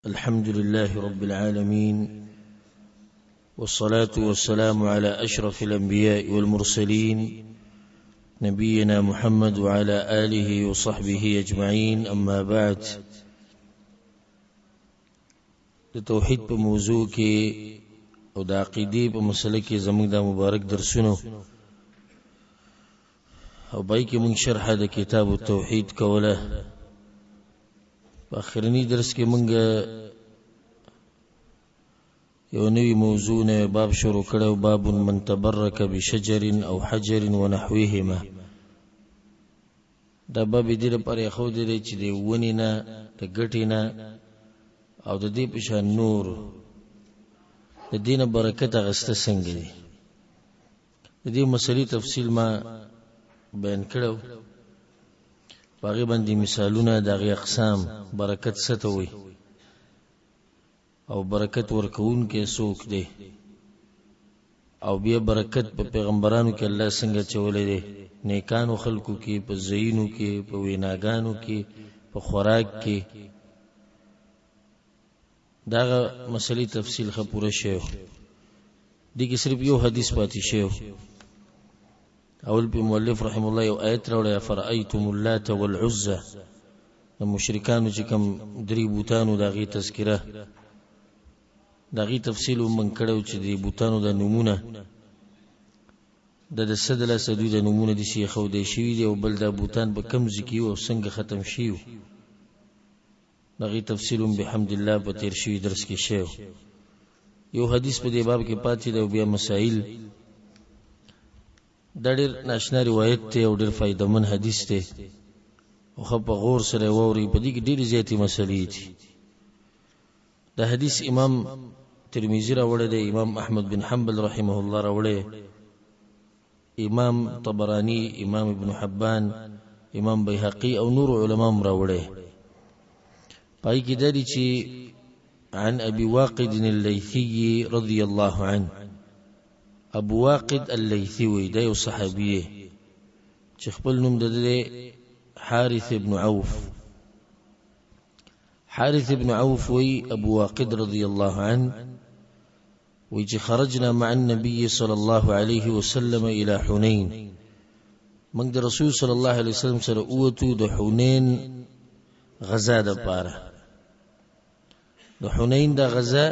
الحمد لله رب العالمين، والصلاة والسلام على أشرف الأنبياء والمرسلين، نبينا محمد وعلى آله وصحبه أجمعين. أما بعد، د توحید په موضوع کې او د عقیدې په مسله کې زموږ د مبارک درسونو او بای کې موږ شرح د کتاب التوحید کوله. په اخرنی درس کې موږ یو نوی موضوع نه باب شروع کړو، باب من تبرک بشجر او حجر ونحوهما. دا باب دې لپاره خو دې چې د ونې نه، د ګټې نه او د دې په شان نور د دینه برکت اغسته څنګه دي. د دې مسلې تفصیل ما بیان کړو، په هغې باندې مثالونه، د هغې اقسام، برکت څه ته وایي او برکت ورکوونکی څوک دی، او بیا برکت په پیغمبرانو کې الله څنګه چولی دی، نیکانو خلکو کې، په ځایونو کې، په ویناګانو کې، په خوراک کې. دغه مسلې تفصیل ښه پوره شوی. دې کې صرف یو حدیث پاتې شوی. اول په مؤلف رحم الله یو آیت راوړی، فرأیتم اللات والعزى، د مشرکانو چې کوم درې بوتانو د هغې تذکره، د هغې تفصیل هم موږ کړی چې د بوتانو د نومونه د څه د لاسه دوی د نومونه داسې ایښودی شوي دي، او بل دا بوتان په کوم ځای کې او څنګه ختم شوي، د هغې تفصیل هم بحمد الله په تېر شوي درس کې شوی. یو حدیث په دې باب کې پاتې دی او بیا مسائل. دا ډېر ناشنا روایت دی او ډېر فایدهمن حدیث دی، او ښه په غور سره یې واورئ، په دې کې ډېرې زیاتې مسلې دي. دا حدیث امام ترمذي راوړی دی، امام احمد بن حنبل رحمه الله راوړی، امام طبراني، امام ابن حبان، امام بيهقي او نور علما هم راوړی. پای کې دا دي چې عن ابي واقد الليثي رضي الله عنه، ابو واقد الليثي وی دا یو صحابي چې خپل نوم د ده حارث ابن عوف. حارث ابن عوف وی ابو واقد رضی الله عنه وی چې خرجنا مع النبي صلى الله عليه وسلم الى حنين، موږ د رسول صلی الله علیه وسلم سره اوتو د حنین غزا د پاره. د حنین د غزا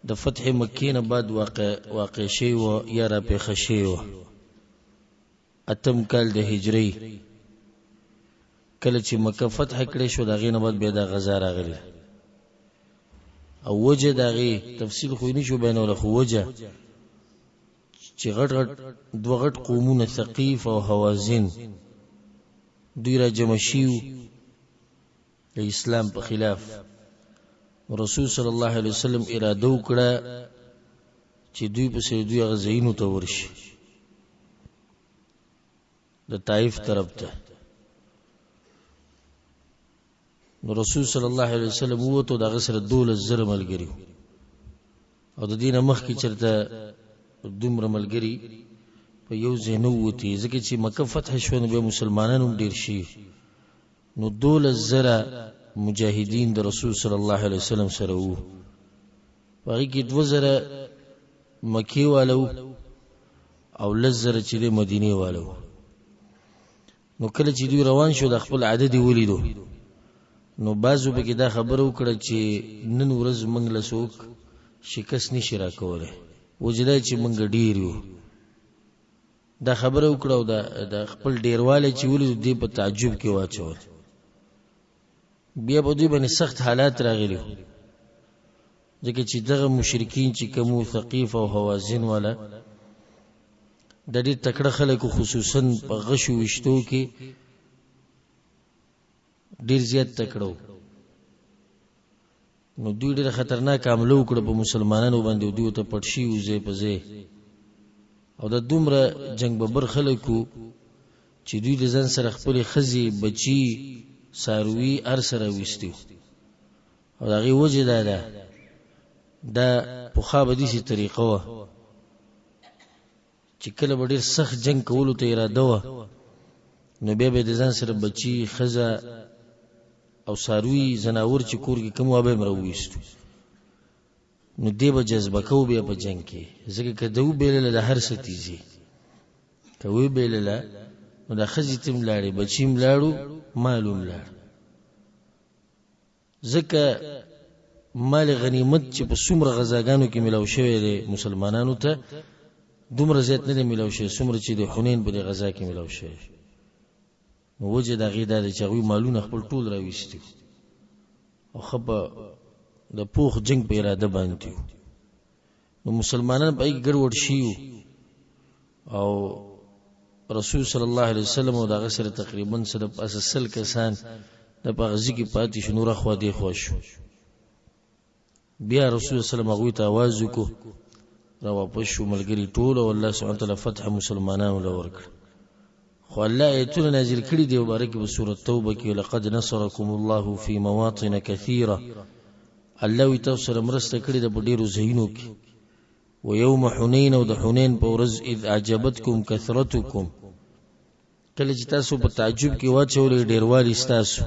د فتح مکې نه بعد واقع شوی و یا را پېښه شوی و، اتم کال د هجري، کله چې مکه فتح کړې شو، د هغې نه بعد بیا دا غزا راغلې. او وجه د هغې تفصیل خو یې نشو بیانولی، خو وجه چې غټ غټ دوه غټ قومونه ثقیف او هوازن دوی را جمع شیو د اسلام په خلاف. رسول صلی الله علیه وسلم اراده وکړه چې دوی پسې دوی هغه ځایونو ته ورشي د طائف طرف ته. نو رسول صلی الله علیه وسلم ووتو، د هغه سره 12,000 ملګري، او د دې نه مخکې چېرته دومره ملګري په یو ځای نه ووتي، ځکه چې مکه فتح شوه نو بیا مسلمانان هم ډېر شي. نو 12,000 مجاهدین د رسول صلی الله علیه وسلم سره وو، په هغې کې 2,000 مکې والو او 10,000 چې د مدینې والو. نو کله چې دوی روان شو د خپل عدد یې ولیدو، نو بعضو پکې دا خبره وکړه چې نن ورځ موږ له څوک شکست نشي راکولی، وجه دا چې موږ ډېر یو. دا خبره وکړه او د خپل ډېروالی چې ولیدو دې په تعجب کې واچول. بیا په دوی باندې سخت حالات راغلي، ځکه چې دغه مشرکین چې کوم ثقیف او هوازن والا د ډېر تکړه خلکو، خصوصا په غشو ویشتو کې ډېر زیات تکړه وو. نو دوی ډېره خطرناکه حمله وکړه په مسلمانانو باندې، دوی ته پټ شوي وو ځای په ځای، او د دومره جنګ ببر خلکو چې دوی د ځان سره خپلې ښځې، بچي، څاروي هر څه راویستي وو. او د هغې وجه دا ده، دا پخوا به داسې طریقه وه چې کله به ډېر سخت جنګ کولو ته اراده وه، نو بیا به د ځان سره بچي، ښځه او څاروي ځناور چې کور کې کوم وه به یې هم راوویستو. نو دی به جذبه کو بیا په جنگ کې، ځکه که ده وبېلله د هر څه تیزي، که وبېلله نو د ښځې ته هم لاړې، بچي هم لاړو، مال هم لاړ. ځکه مال غنیمت چې په څومره غزاګانو کې ملاو شوی دی مسلمانانو ته، دومره زیات نه دی ملاو شوی څومره چې د حنین په دې غزا کې ملاو شوی. نو وجه د هغې دا ده چې هغوی مالونه خپل ټول راویستي او ښه په د پوخ جنګ په اراده باندې وو. نو مسلمانان په هغې ګډوډ شوي او رسول صلی الله علیه وسلم او د هغه سره تقریبا څه د پاسه 100 کسان د په هغه ځای کې پاتې شو، نور اخوا دې خوا شو. بیا رسول الله صلی هغوی ته اواز وکړو، را واپس شو ملګري ټول، او الله سبحانه وتعالی فتح مسلمانانو له ورکړه. خو الله آیتونه نازل کړي دي مبارک په سورة توبه کې، لقد نصرکم الله فی مواطن کثیره، الله وی تاسو سره مرسته کړې ده په ډیرو ځایونو کې. ویوم حنین، او د حنین په ورځ، اذ اعجبتکم کثرتکم، کله چې تاسو په تعجب کې واچولې ډیروالی ستاسو،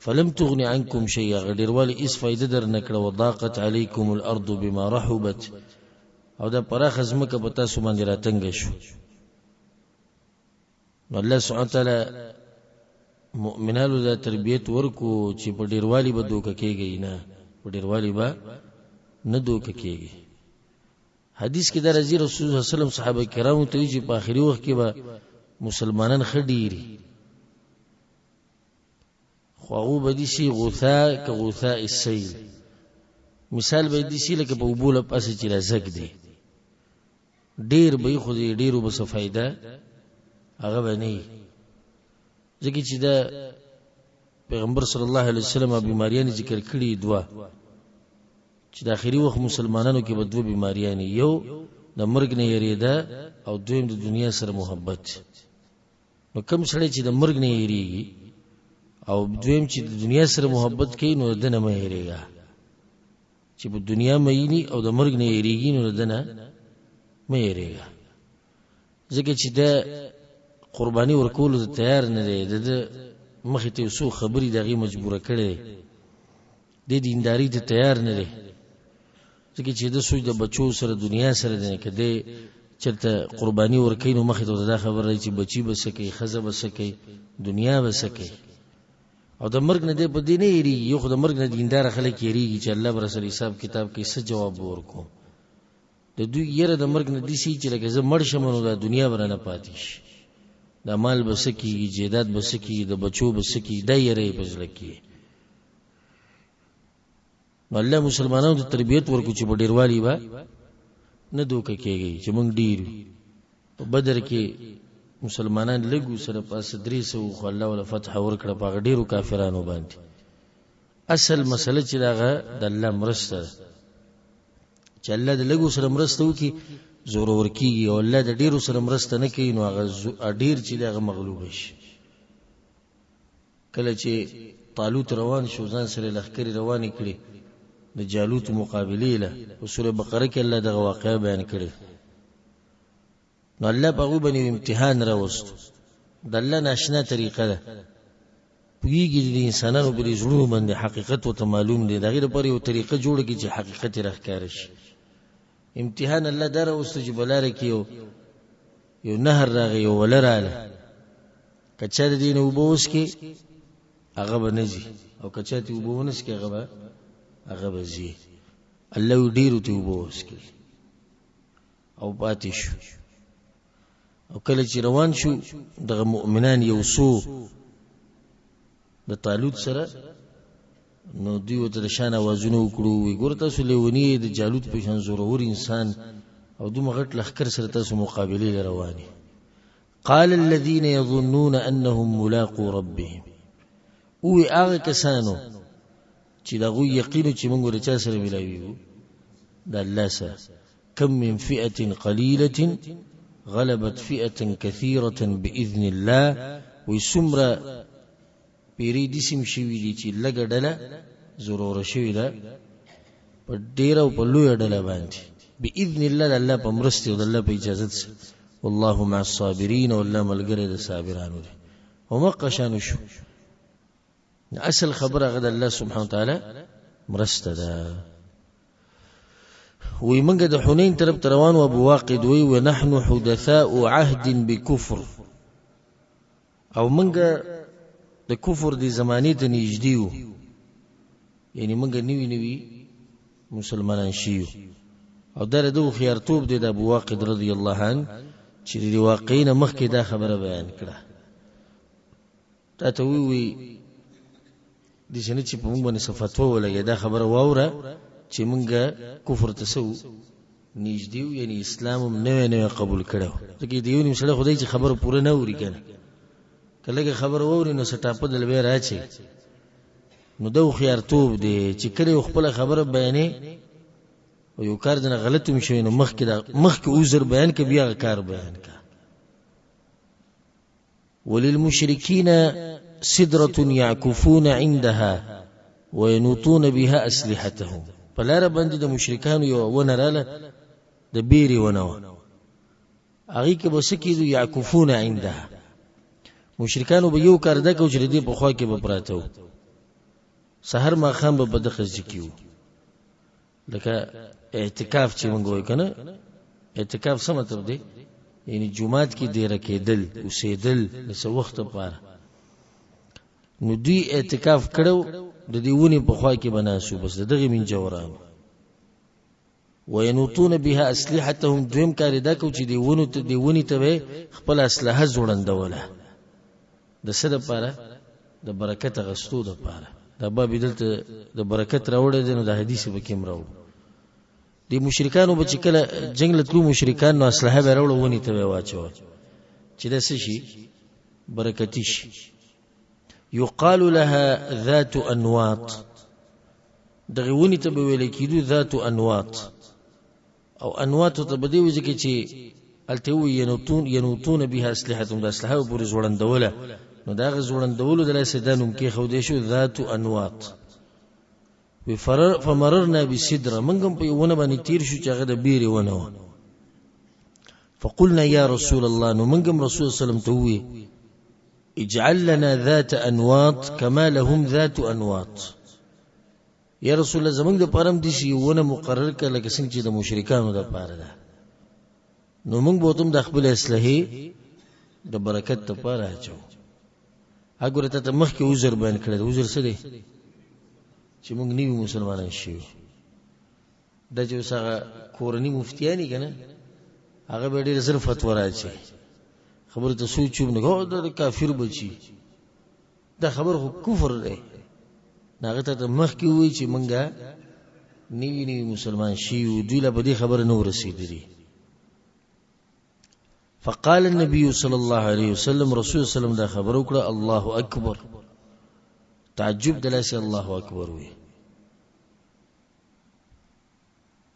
فلم تغنی عنکم شیئا، هغه ډیروالی هیڅ فایده در نه کړه. وضاقت علیکم الارض بما رحبت، او دا پراخه ځمکه په تاسو باندې راتنګه شو. نو الله سبحانه وتعالی مؤمنانو دا تربیت ورکو چې په ډیروالي به دوکه کېږي نه، په ډیروالي به نه دوکه کېږي. حدیث کې دا راځي رسول الله صلی الله علیه وسلم صحابه کرامو ته ویلي چې په آخري وخت کې به مسلمانان ښه ډېري، خو هغو به داسې غوثا که غوثا السیل، مثال به داسې لکه په اوبو له پاسه چې راځک دی، ډېر به یې خو دې ډېرو به څه فایده هغه به نه وي. ځکه چې دا پیغمبر صلی الله علیه وسلم بیماریانې ذکر کړي دوه، چې د آخري وخت مسلمانانو کې به دوه بیماریانې، یو د مرګ نه یریده او دویم د دنیا سره محبت. نو کوم سړی چې د مرګ نه یریږي او دویم چې د دنیا سره محبت کوي، نو د نه مه یریږه. چې په دنیا مینی او د مرګ نه یریږي، نو د نه مه یریږه، ځکه چې د قرباني ورکولو ته تیار نه دی. د ده مخې ته یو څو خبرې د هغې مجبوره کړی دی، دی دینداري ته تیار نه دی، ځکه چې د سوچ د بچو سره دنیا سره دی. که دی چېرته قرباني ورکوي، نو مخې ته دا خبره راځي چې بچي به څه کوي، ښځه به څه کوي، دنیا به څه کوي. او د مرګ نه دی په دې نه یریږي. یو خو د مرګ نه دینداره خلک یریږي چې الله به راسره حساب کتاب کوي، څه جواب به ورکوم. د دوی یره د مرګ نه داسې چې لکه زه مړ شم نو دا دنیا به رانه پاتې شي، دا مال به څه کېږي، جایداد به څه کېږي، د بچو به څه کېږي، دا یره یې په زړه کې. نو الله مسلمانانو ته تربیت ورکړو چې په ډېروالي به نه دوکه کېږي چې موږ ډېر یو. په بدر کې مسلمانان لږ وو، سره پاسه 300، خو الله وله فتح ورکړه په هغه ډېرو کافرانو باندې. اصل مسله چې دغه د الله مرسته ده، چې الله د لږو سره مرسته وکړي زورور کېږي، او الله د ډېرو سره مرسته نه کوي نو هغه ډېر چې دی هغه مغلوب شي. کله چې طالوت روان شو، ځان سره لښکرې روانې کړې د جالوت مقابلې له، په سوره بقره کې الله دغه واقعه بیان کړې. نو الله په هغوی باندې امتحان راوست. د الله ناشنا طریقه ده، پوهېږي د انسانانو په دې زړونو باندې حقیقت ورته معلوم دی، د هغې لپاره یو طریقه جوړه کړي چې حقیقت یې راښکاره شي. امتحان الله دا راوستو چې په لاره کې یو نهر راغی، یو وله راغله، که چا د دې نه اوبه وڅکې هغه به نه ځي، او که چا ترې اوبه ونه څکې هغه به ځي. الله وایي ډېرو ترې اوبه وڅکې او پاتې شو. او کله چې روان شو دغه مؤمنان یو څو د طالوت سره، نو دوی ورته د شان اوازونه وکړو، وایي ګوره تاسو لیوني یې، د جالوت په شان زورور انسان او دومره غټ لښکر سره تاسو مقابلې له روان یې. قال الذين يظنون انهم ملاقو ربهم، ووی هغه کسانو چې د هغوی یقین چې موږ له چا سره ملاویږو، د الله سره. کم من فئة قلیلة غلبت فئة كثيرة بإذن الله، وی څومره پیرې داسې هم شوي دي چې لږه ډله زوروره شوې ده په ډېره او په لویه ډله باندې بإذن الله، د الله په مرستې او د الله په اجازت سره. والله مع الصابرین، او الله ملګری د صابرانو دی. همقه شان شو. اصل خبره هغه د الله سبحانه وتعالی مرسته ده. وی منګه د حنین طرف ته روان و، ابو واقد وی ونحن حدثاء عهد بکفر، او منګه د کفر دی زمانې ته نږدې یو، یعنی منګه نوي نوي مسلمانان شیو. او دا د هوښیارتوب دی د ابو واقد رضی الله عنه چې د دې واقعې نه مخکې دا خبره بیان کړه. تا ته وی داسې نه چې په موږ باندې څه فتوا ولګوي، دا خبره واوره چې موږ کفر ته څه وو نږدې وو، یعنی اسلام هم نوی نوی قبول کړی و. ځکه د یو نیم سړی خدای چې خبره پوره نه اوري که نه، که لږه خبره واوري نو څه ټاپه دل بیا راچوي. نو دا هوښیارتوب دی چې کله یو خپله خبره بیانې او یو کار دنه غلط هم شوی نو مخکې دا مخکې عذر بیان که بیا هغه کار بیان که. وللمشرکین سدرة يعكفون عندها وينوطون بها اسلحتهم. په لاره باندې د مشرکانو یوه ونه راله، د بیرې ونه وه، هغې کې به څه کېدو؟ یعکفون عندها، مشرکانو به یو کار دا کو چې د دې په خوا کې به پراته وو، سحر ماښام به په دغه ځای کې وو، لکه اعتکاف چې موږ وایو که نه. اعتکاف څه مطلب دی؟ یعنی جومات کې دېره کېدل، اوسېدل د څه وخت لپاره. نو دوی اعتکاف کړو، د دې ونې په خوا کې به ناست وو، بس د دغې منجورانو. وینوطون بها اسلحتهم، دویم کار یې دا کو چې دې ونو ته، دې ونې ته به یې خپله اسلحه ځوړندوله، د څه دپاره؟ د برکت اخیستو دپاره. دا باب یې دلته د برکت راوړی دی، نو د حدیث یې پکې هم راوړو. د مشرکانو به چې کله جنګ له تلو مشرکان، نو اسلحه به یې راوړه، ونې ته به یې واچوله چې دا څه شي؟ برکتي شي. یقال لها ذات انواط، دغې ونې ته به ویل کېدو ذات انواط، او انواط ته به دې وایي ځکه چې هلته وایي ینوطون بها اسلحتهم، د اسلحه به پورې ځوړندوله، نو د هغه ځوړندولو د لاسه دا نوم کېښودی شو ذات انواط. وی فمررنا بسدره، موږ هم په یو ونه باندې تیر شو چې هغه د بیرې ونه وه. فقلنا یا رسول الله، نو موږ هم رسول الله وسلم ته ووی اجعل لنا ذات انواط كما لهم ذات انواط. یا رسول الله زمونږ دپاره هم داسې یو ونه مقرر کړه لکه څنګه چې د مشرکانو دپاره ده، نو موږ به ورته هم د خپلې اسلحې د برکت دپاره اچوو. هګوره تا ته مخکې عذر بیان کړی دی، عذر څه دی؟ چې موږ نوي مسلمانان شوي. دا چې اوس هغه کورني مفتیان دي که نه، هغه به ډېر زر فتوا راچوي، خبرې ته سوچ هم نه کوي، دا د کافر بچي، دا خبر خو کفر دی. نو هغه ته ته مخکې ووایي چې موږ نوي نوي مسلمان شوي یو، دوی لا په دې خبره نه وو رسېدلي. فقال النبي صلى الله عليه وسلم، رسول الله وسلم دا خبر وکړه الله اکبر، تعجب دلاسي الله اکبر وی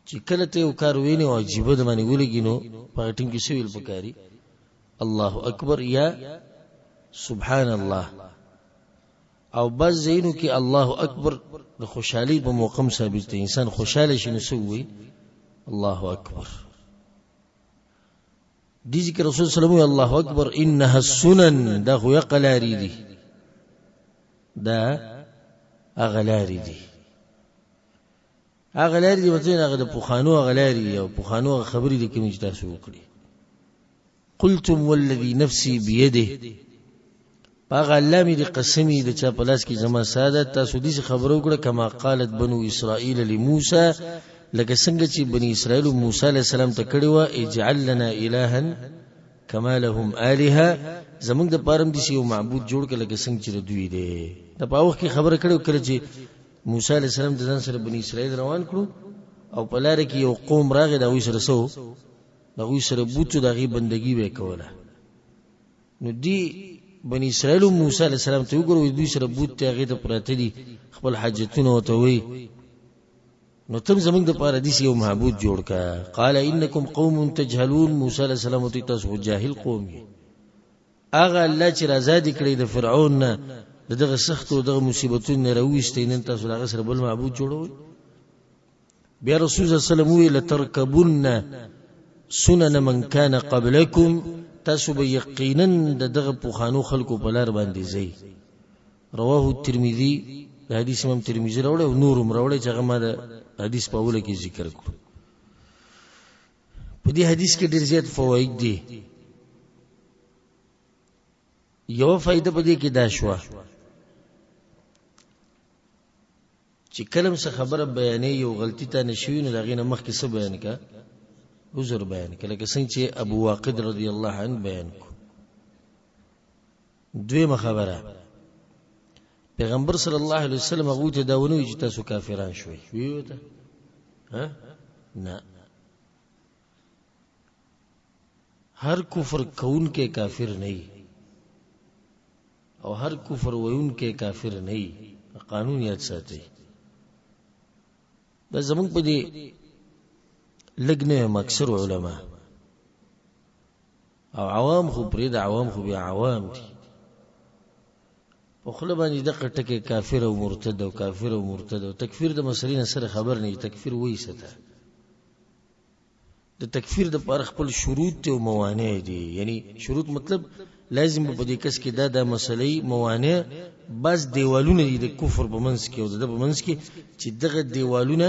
چې کله ته یو کار وینې او عجیبه د باندې ولګي، نو په هغه ټیم کې څه ویل پکاري؟ الله اکبر یا سبحان الله. او بعض ځایونو کې الله اکبر د خوشحالي په موقع هم ثابت دی، انسان خوشحاله شي نو څه ووایي؟ الله اکبر. دې ذکر رسول صلی الله علیه وسلم الله اکبر انها السنن، دا خو یقه لارې دي، دا هغه لارې دي، هغه لارې دي، مثلاً هغه د پخوانو هغه لارې دي او پخوانو هغه خبرې دي کومې چې تاسو وکړې. قلتم والذي نفسي بيده، په هغه الله مې دې قسم وي د چا په لاس کې زما ساه ده، تاسو داسې خبره وکړه کما قالت بنو اسرائیل لموسی، لکه څنګه چې بني اسرائیل موسی علیه السلام ته کړې وه اجعل لنا الها کما لهم الهه، زمونږ دپاره هم داسې یو معبود جوړ کړه لکه څنګه چې د دوی دی. دا په هغه وخت کې خبره کړې وه کله چې موسی علیه السلام د ځان سره بني اسرائیل روان کړو او په لاره کې یو قوم راغی، د هغوی سره څه و؟ د هغوی سره بوت و، د هغې بندګي به یې کوله. نو دی بني اسرائیل موسی علیه السلام ته وګورو، دوی سره بوت ته هغې ته پراته دي، خپل حاجتونه ورته وایي، نو تم زمونږ دپاره داسې یو معبود جوړ که. قال انکم قوم تجهلون، موسی علیه السلام ورته تاسو خو جاهل قوم یې. هغه الله چې را ازاد کړی د فرعون نه، د دغه سختو دغه مصیبتونو نه راوویستی، نن تاسو له هغه سره بل معبود جوړوئ. بیا رسول الله صلی الله علیه وسلم وویل لترکبن سنن من کان قبلکم، تاسو به یقینا د دغه پخوانو خلکو په لار باندې ځئ. رواه الترمذي، د حدیث امام ترمذي راوړی او نور هم راوړی چې هغه ما د حدیث په اوله کې ذکر کړو. په دې حدیث کې ډېر زیات فواید دي. یوه فایده په دې کې دا شوه چې کله هم څه خبره بیانې یو غلطي تا نه شوي، نو د هغې نه مخکې څه بیان که؟ عذر بیان که، لکه څنګه چې ابو واقد رضی الله عنه بیان کو. دویمه خبره، پیغمبر صلی الله علیه وسلم هغوی ته دا ونه ویل چې تاسو کافران شوئ. ویې ورته؟ نه، هر کفر کوونکی کافر نه وي او هر کفر ویونکی کافر نه وي. قانون یاد ساتئ. دا زمونږ په دې لږ نه یم، اکثر علما او عوام خو پرې د عوام خو بیا عوام دي، په خوله باندې دغه ټکی کافر او مرتد او کافر او مرتد او تکفیر د مسلې نه سره خبر نه. تکفیر وایي څه ته؟ د تکفیر د پاره خپل شروط او موانع دي. یعنی شروط مطلب لازم په دې کس کې دا د مسلې موانع، بس دیوالونه دي د کفر په منځ کې او د په منځ کې، چې دغه دیوالونه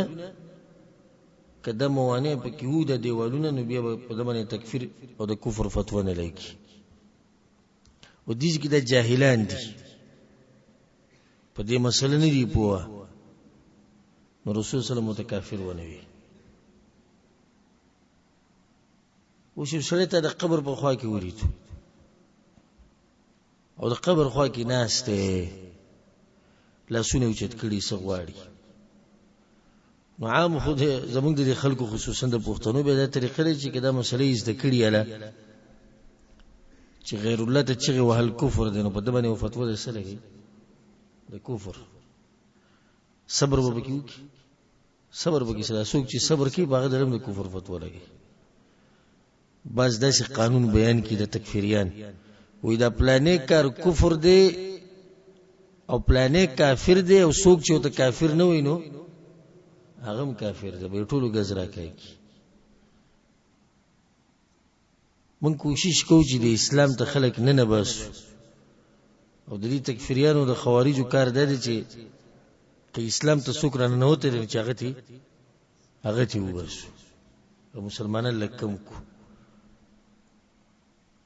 کده موانع پکې وو، د دیوالونه، نو بیا په دمنه تکفیر او د کفر فتوا نه لګي. او دې کې د جاهلان دي، په دې مسله نه دی پوه، نو رسول صلی الله علیه وسلم کافر ونه وي. اوس یو سړی ته د قبر په خوا کې ولید او د قبر خوا کې ناست دی، لاسونه یې اوچت کړي، څه غواړي. نو عام خو زمونږ د خلکو خصوصا د پښتنو به دا طریقه دی چې که دا مسلې یې زده کړي اله چې غیر الله ته چغې وهل کفر دی، نو په ده باندې فتوا د څه لګوي؟ د کفر. صبر به پکې وکړي، صبر به کې سره څوک چې صبر کوي په هغه د د کفر فتوا لګي. بعض داسې قانون بیان کړي د تکفیریان، وایي دا پلانې کار کفر دی او پلانې کافر دی، او څوک چې ورته کافر نه وایي نو هغه هم کافر دی، به ټولو ګز راکاږي. موږ کوشش کوو چې د اسلام ته خلک نه نه باسو، او د دې تکفیریانو د خوارجو کار دا دی چې که اسلام ته څوک راننوتی دی چې هغه ترې وباسو او مسلمانان لږ کم کړو.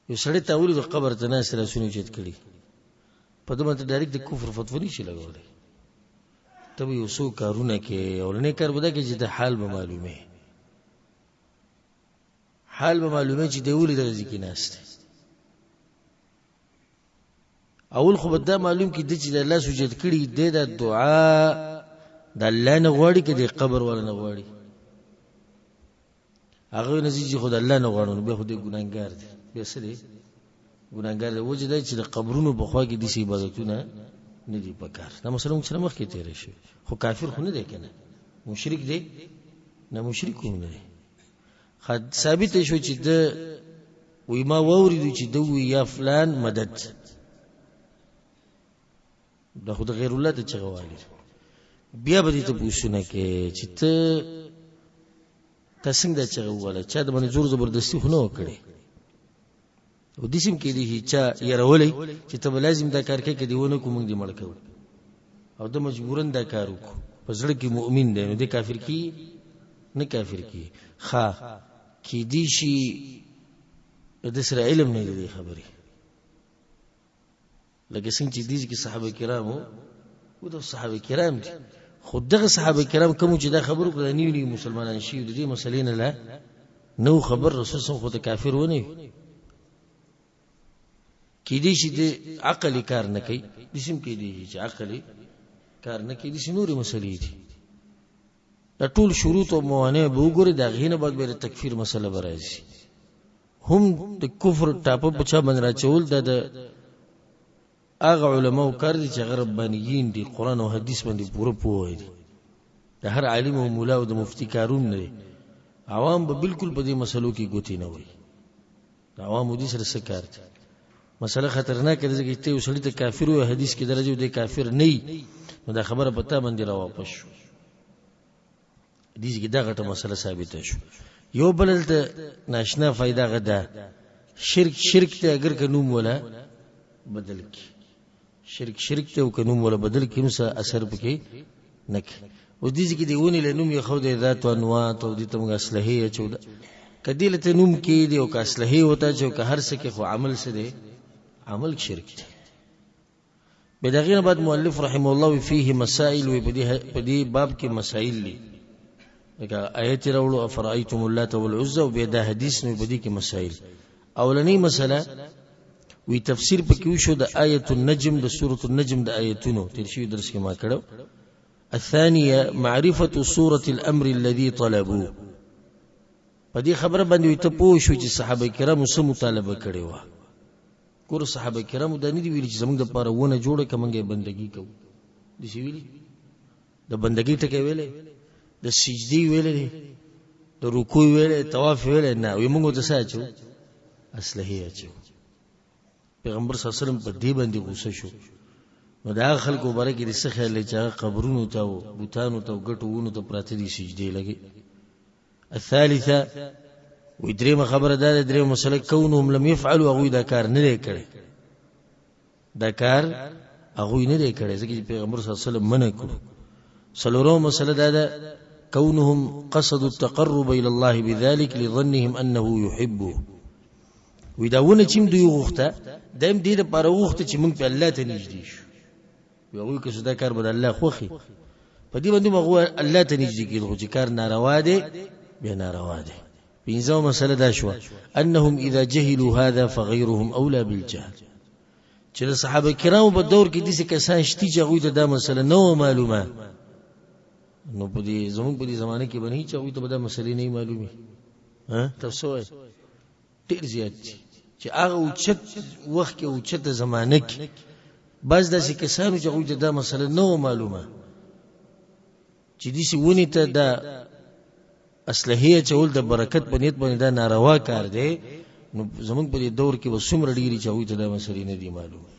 یو سړی تا ولید قبر ته ناست، لاسونه اوچت کړي، په ده باندې ډایرکټ د کفر فتوا نه شي لګولی. ته به یو څو کارونه کوې، اولنی کار به دا کوې چې د حال به معلومې، حال به معلومه چې دی ولې دغه ځای کې ناست دی. اول خو به دا معلوم کړي دی چې د الله سجد کړي دی، دا دعا د الله نه غواړي که د قبر والا نه غواړي؟ هغه نه چې خو د الله نه غواړو، نو بیا خو دی ګناهګار دی. بیا څه دی؟ ګناهګار دی. وجه دا چې د قبرونو په خوا کې داسې عبادتونه نه دي پکار. دا مسله موږ سره مخکې تېره شوې. خو کافر خو نه دی که نه، مشرک دی؟ نه، مشرک هم نه دی. ثابت شو چې د وی ما واورېدو چې ده وی یا فلان مدد، دا خو د غیر الله ته چغه والي. بیا به دې ته پوښتنه کوې چې ته تا څنګه دا چغه وواله؟ چا د باندې زور زبردستي خو نه وه کړې، او داسې هم کېدای شي چا یرولی چې ته به لازم دا کار کوې، که دې ونه کړو موږ دې مړ کوو، او ده مجبوراً دا کار وکړو، په زړه کې مؤمن دی، نو دی کافر کیږي؟ نه کافر کیږي. ښه کېدای شي د ده سره علم نه دی خبرې، لکه څنګه چې دې کې صحابه کرامو و، دا صحابه کرام دي، خو دغه صحابه کرام کوم چې دا خبرو کړه نیو نیو مسلمانان شي، د دې مسلې نه لا نو خبر، رسول صلی خو ته کافر ونه کېدای شي د عقلي کار نه کوي، داسې هم کېدای شي چې عقلي کار نه کوي، داسې نورې مسلې دي. دا ټول شروط او موانع به وګوري، د هغې نه بعد به د تکفیر مسله به راځي. هم د کفر ټاپه په چا باندې راچول دا د هغه علماو کار دی چې هغه ربانیین دي، قرآن او حدیث باندې پوره پوه دي. د هر عالم او مولا او د مفتي کارون نه دی. عوام به بالکل په دې مسلو کې ګوتې نه وهي. د عوامو دې سره څه کار دی؟ مسله خطرناکه ده، ځکه چې ته یو سړي ته کافر وایې، حدیث کې درجه دی کافر نه وي، نو دا خبره په تا باندې راواپس شو. دې کې دا غټه مسله ثابته شو. یو بل دلته ناشنا فایده هغه ده، شرک شرک ته اگر که نوم ولا بدل کی، شرک شرک ته او که نوم ولا بدل کې هم څه اثر پکې نه کوي. اوس دې ځای کې د ونې له نوم یې ښودی ذات انوات او دې ته موږ اسلحې اچو ده، که دې له ته نوم کېږدي او که اسلحې ورته اچو که هر څه کې، خو عمل څه دی؟ عمل شرک دی. بیا د هغې نه بعد مؤلف رحمه الله وی فيه مسائل، وی په دې باب کې مسائل دي، لکه آیت راوړو افرأیتم اللات والعزى، او بیا دا حدیث نو په دې کې مسائل. اولنۍ مسله وی تفسیر پکې وشو د آیت النجم، د سورة النجم د آیتونو تیر شوي درس کې ما کړو. الثانیه معرفة صورة الامر الذي طلبوا، په دې خبره باندې ته پوه شو چې صحابه کرامو څه مطالبه کړې وه. ګوره صحابه کرامو دا نه دي ویلي چې زموږ دپاره ونه جوړه کړه موږ یې بندګي کوو، داسې ویلي؟ د بندګۍ ټکی ویلی، د سجدې ویلی دی، د رکوع ویلی، طواف ویلی؟ نه، وایي موږ ورته څه اچوو؟ اسلحې اچوو. پیغمبر صلی الله علیه وسلم په دې باندې غوسه شو. نو د هغه خلکو باره کې د څه خیال دی چې هغه قبرونو ته او بتانو ته او ګټو ونو ته پراته دي، سجدې لګي. الثالثه وی درېمه خبره دا ده، درېمه مسله کونهم لم يفعلوا، هغوی دا کار نه دی کړی، دا کار هغوی نه دی کړی ځکه چې پیغمبر صلی الله علیه وسلم منع کړو. څلورمه مسله دا ده کونهم قصدوا التقرب الى الله بذلك لظنهم انه يحبه، وی دا ونه چې دوی غوښته دا هم دې لپاره غوښته چې موږ په الله ته نږدې شو. وی هغوی که څه دا کار به د الله خوښي، په دې باندې هغوی الله ته نږدې کېدل، خو چې کار ناروا دی بیا ناروا دی. پنځمه مسله دا شوه انهم اذا جهلوا هذا فغيرهم اولى بالجهل، چې د صحابه کرامو په دور کې داسې کسان شته چې هغوی ته دا مسله نه وه معلومه، نو په دې زموږ په دې زمانه کې به نه چې هغوی ته به دا مسلې نه معلومې. ها تاسو وایئ ډېر زیات دي چې هغه اوچت وخت کې اوچته زمانه کې بعض داسې کسانو چې هغوی ته دا مسله نه وه معلومه چې داسې ونې ته دا اسلحې اچول د برکت په نیت باندې دا ناروا کار دی، نو زموږ په دې دور کې به څومره ډېري چې هغوی ته دا مسلې نه دي معلومه.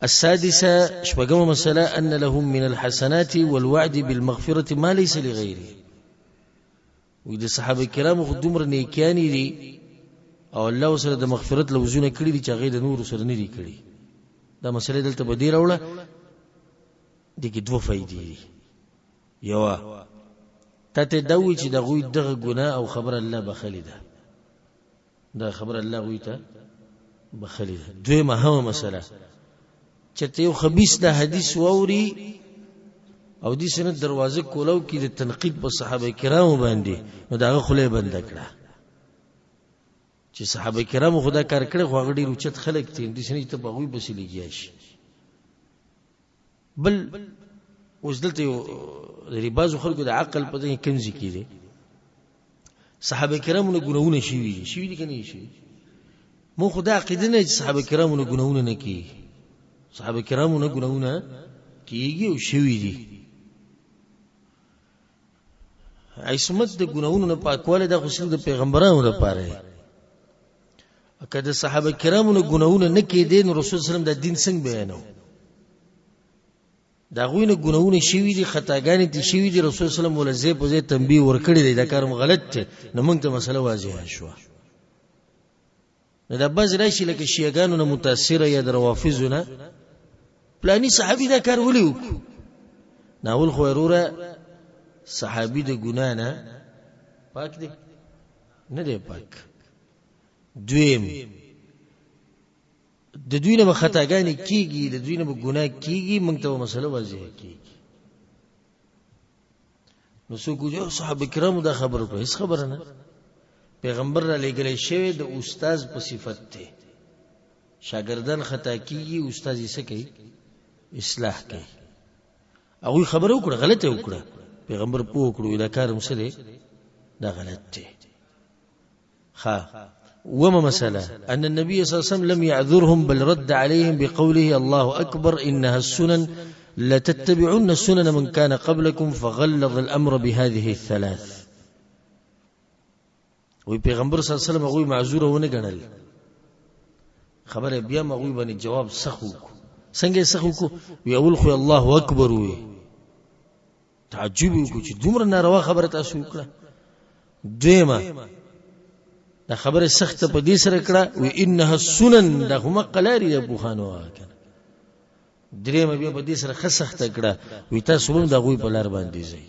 السادسة شپږمه مسله أن لهم من الحسنات والوعد بالمغفرة ما ليس لغيره، وی د صحابه کرامو خو دومره نیکیانې دي او الله ورسره د مغفرت لوزونه کړي دي چې هغې د نورو سره نه دي کړي. دا مسله دلته به دې راوړه، دې کې دوه فایدې دي. یوه تا ته دا ووایي چې د هغوی دغه ګناه او خبره الله بخښلې ده، دا خبره الله هغوی ته بخښلې ده. دویمه هغه مسله چې ته یو خبیث دا حدیث واوري او دې سنت دروازه کولو کې د تنقید په صحابه کرامو باندې، نو د هغه خوله یې بنده کړه چې صحابه کرامو خو دا کار کړی، خو هغه ډېر اوچت خلک دي، داسې نه چې ته په هغوی پسې لګیا شي. بل اوس دلته یو د بعضو خلکو د عقل په ځای کې کمزې کې دی، صحابه کرامو نه ګناهونه شوي دي، شوي دي که نه شوي؟ مونږ خو دا عقیده نه چې صحابه کرامو نه ګناهونه نه کېږي، صحابه کرامو نه ګناهونه کېږي او شوي دي. عصمت د ګناهونو نه پاکوالی دا خو صرف د پیغمبرانو لپاره دی. که د صحابه کرامو نه ګناهونه نه کېدې نو رسول صلی الله علیه وسلم دا دین څنګه بیانو؟ د هغوی نه ګناهونه شوي دي، خطاګانې دي شوي دي، رسول صلی الله علیه وسلم ورله ځای په ځای تنبیه ورکړې دی، دا کار هم غلط دی. نو موږ ته مسله واضحه شوه. نو دا بعضې راشي لکه شیعهګانو نه متاثره یا د روافضو نه، پلاني صحابي دا کار ولې وکړو؟ نو اول خو وروره صحابي د ګناه نه پاک دی؟ نه دی پاک. دویم د دوی نه به خطاګانې کېږي، د دوی نه به ګناه کېږي، موږ ته به مسله واضحه کېږي. نو څوک وایي صحابه کرامو دا خبره وکړه، هېڅ خبره نه. پیغمبر را لېږلی شوی د استاد په صفت دی، شاګردان خطا کېږي، استاد یې څه کوي؟ اصلاح کوي. هغوی خبره وکړه، غلطه یې وکړه، پیغمبر پوه کړو دا کار هم څه دی؟ دا غلط دی. خا وما مسألة أن النبي صلى الله عليه وسلم لم يعذرهم بل رد عليهم بقوله الله أكبر إنها السنن لتتبعن سنن من كان قبلكم فغلظ الأمر بهذه الثلاث. وی پیغمبر صلی الله علیه وسلم هغوی معذوره ونه ګڼل، خبره بیا هغوی باندې جواب سخت وکړو. څنګه یې سخت وکړو؟ وی اول خو الله اکبر وی، تعجب وکړو چې دومره ناروا خبره تاسو وکړه. دویمه دا خبره سخته په دې سره کړه و انها السنن، دا هم قلاری د پوخانو کنه. درېمه بیا په دې سره ښه سخته کړه وی تاسو هم د هغوی په لار باندې ځئ.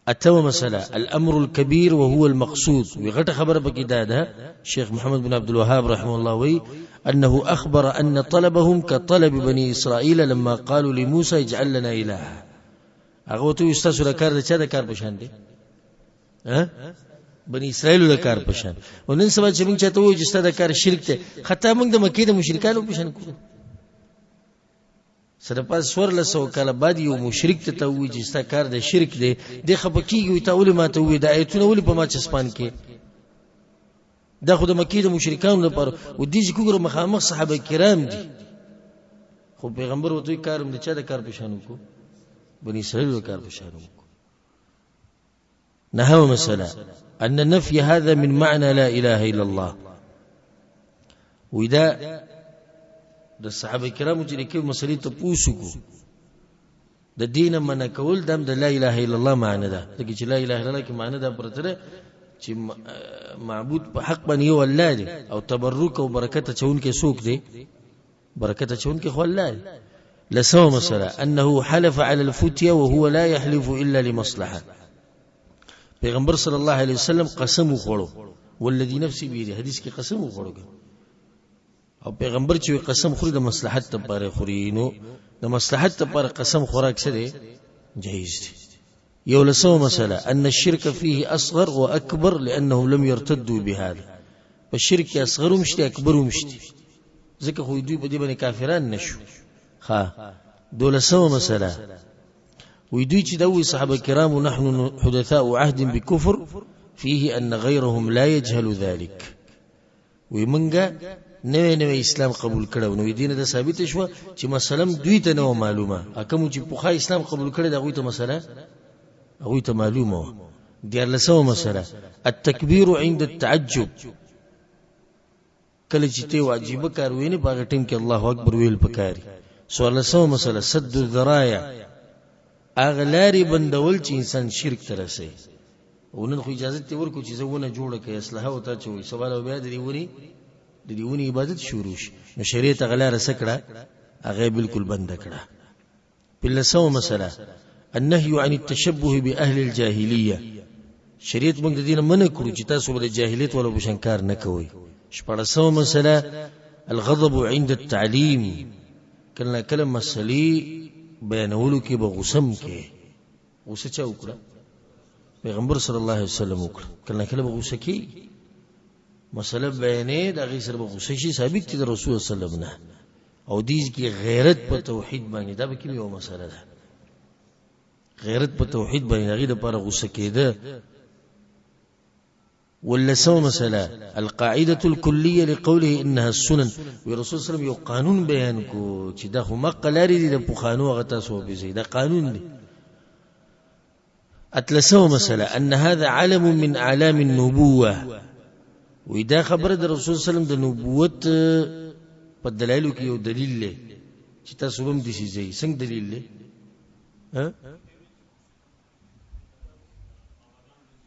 اتمه مسله الامر الكبير وهو المقصود، وی غټه خبره پکې دا ده، شیخ محمد بن عبد الوهاب رحمه الله وی انه اخبر ان طلبهم كطلب بني اسرائيل لما قالوا لموسى اجعل لنا الها. هغه ورته وویل ستاسو د کار د چا د کار په شان دی؟ بني اسرائیلو د کار په شان. او نن سبا چې موږ چاته وایو چې ستا د کار شرک دی، خطا موږ د مکې د مشرکانو په شان کړو. سره پاس 1400 کاله بعد یو مشرک ته ته ووایي چې ستا کار د شرک دی، دی خفه کېږي، وایي تا ولې ماته ووایي، دا ایتونه ولې په ما چسپان کې؟ دا خو د مکې د مشرکانو لپاره و دي چې وګوره مخامخ صحابه کرام دي، خو پیغمبر ورته وایي کار هم د چا د کار په شان وکړو؟ بني اسرائیلو د کار په شان وکړو. نهمه مسله أن نفي هذا من معنى لا إله إلا الله. وإذا د صحابه کرامو چې کوم مسلې ته پوسو کو د دین منع کول دم د لا اله الا الله معنی ده، ځکه چې لا اله الا الله کې معنی ده پرته ده چې معبود په حق باندې یو الله دی او تبرک او برکت چون کې څوک دی؟ برکت چون کې خو الله دی. لسمه مسله انه حلف على الفتية وهو لا يحلف الا لمصلحه. پیغمبر صلی الله علیه وسلم قسم وخوړو، والذي نفسي بيده، حدیث کې قسم وخوړو او پیغمبر چې قسم خوري د مصلحت لپاره خوري، نو د مصلحت لپاره قسم خوراک څه دی؟ جایز دی. یو لسمه مسله ان الشرك فيه اصغر واكبر لانهم لم يرتدوا بهذا. په شرک کې اصغر هم شته اکبر هم شته، ځکه خو دوی په دې باندې کافران نشو. ښه دولسمه مسله وی دوی چې دا وی صحابه کرامو نحن حدثاء عهد بكفر فيه ان غيرهم لا يجهل ذلك. وی مونږه نوې نوې اسلام قبول کړو، نو دینه دا ثابت شو چې مثلا دوی ته نو معلومه، کوم چې پوخا اسلام قبول کړي دا غوی ته مسله هغوی ته معلومه وه. دیارلسمه مسله التکبیر عند التعجب، کله چې ته یو عجیبه کار وینې په هغه ټیم کې الله اکبر ویل پکاري. څوارلسمه مسله سد الذرایع، هغه لارې بندول چې انسان شرک ته رسوي. او نن خو اجازه ته ورکو چې زه ونه جوړه کړې اسلحه ورته اچوي، سبا له بیا د دې ونې د دې ونې عبادت شروع شي. نو شریعت هغه لاره څه کړه؟ هغه یې بالکل بنده کړه. پنځلسمه مسله النهي عن التشبه بأهل الجاهلية. شریعت موږ د دې نه منع کړو چې تاسو به د جاهلیت والو په شان کار نه کوئ. شپاړسمه مسله الغضب عند التعلیم، کله نا کله مسلې بیانولو کې به غوسه هم کوې. غوسه چا وکړه؟ پیغمبر صلی الله علیه وسلم وکړه. کله نا کله به غوسه کېږي، مسله بیانې د هغې سره به غوسه شي، ثابت دي د رسول صلی الله علیه وسلم نه. او دې کې غیرت په توحید باندې دا به کې یو مسله ده، غیرت په توحید باندې هغې دپاره غوسه کېده. ولسمه مسله القاعدة الكلية لقوله إنها السنن. وی رسول صلی الله علیه وسلم یو قانون بیان کو چې دا خو مقه لارې دي د پخوانو هغه تاسو وپېژئ، دا قانون دی. اتلسمه مسله ان هذا علم من اعلام النبوه. وی دا خبره د رسول صلی الله علیه وسلم د نبوت په دلایلو کې یو دلیل دی چې تاسو هم داسې ځئ. څنګه دلیل دی؟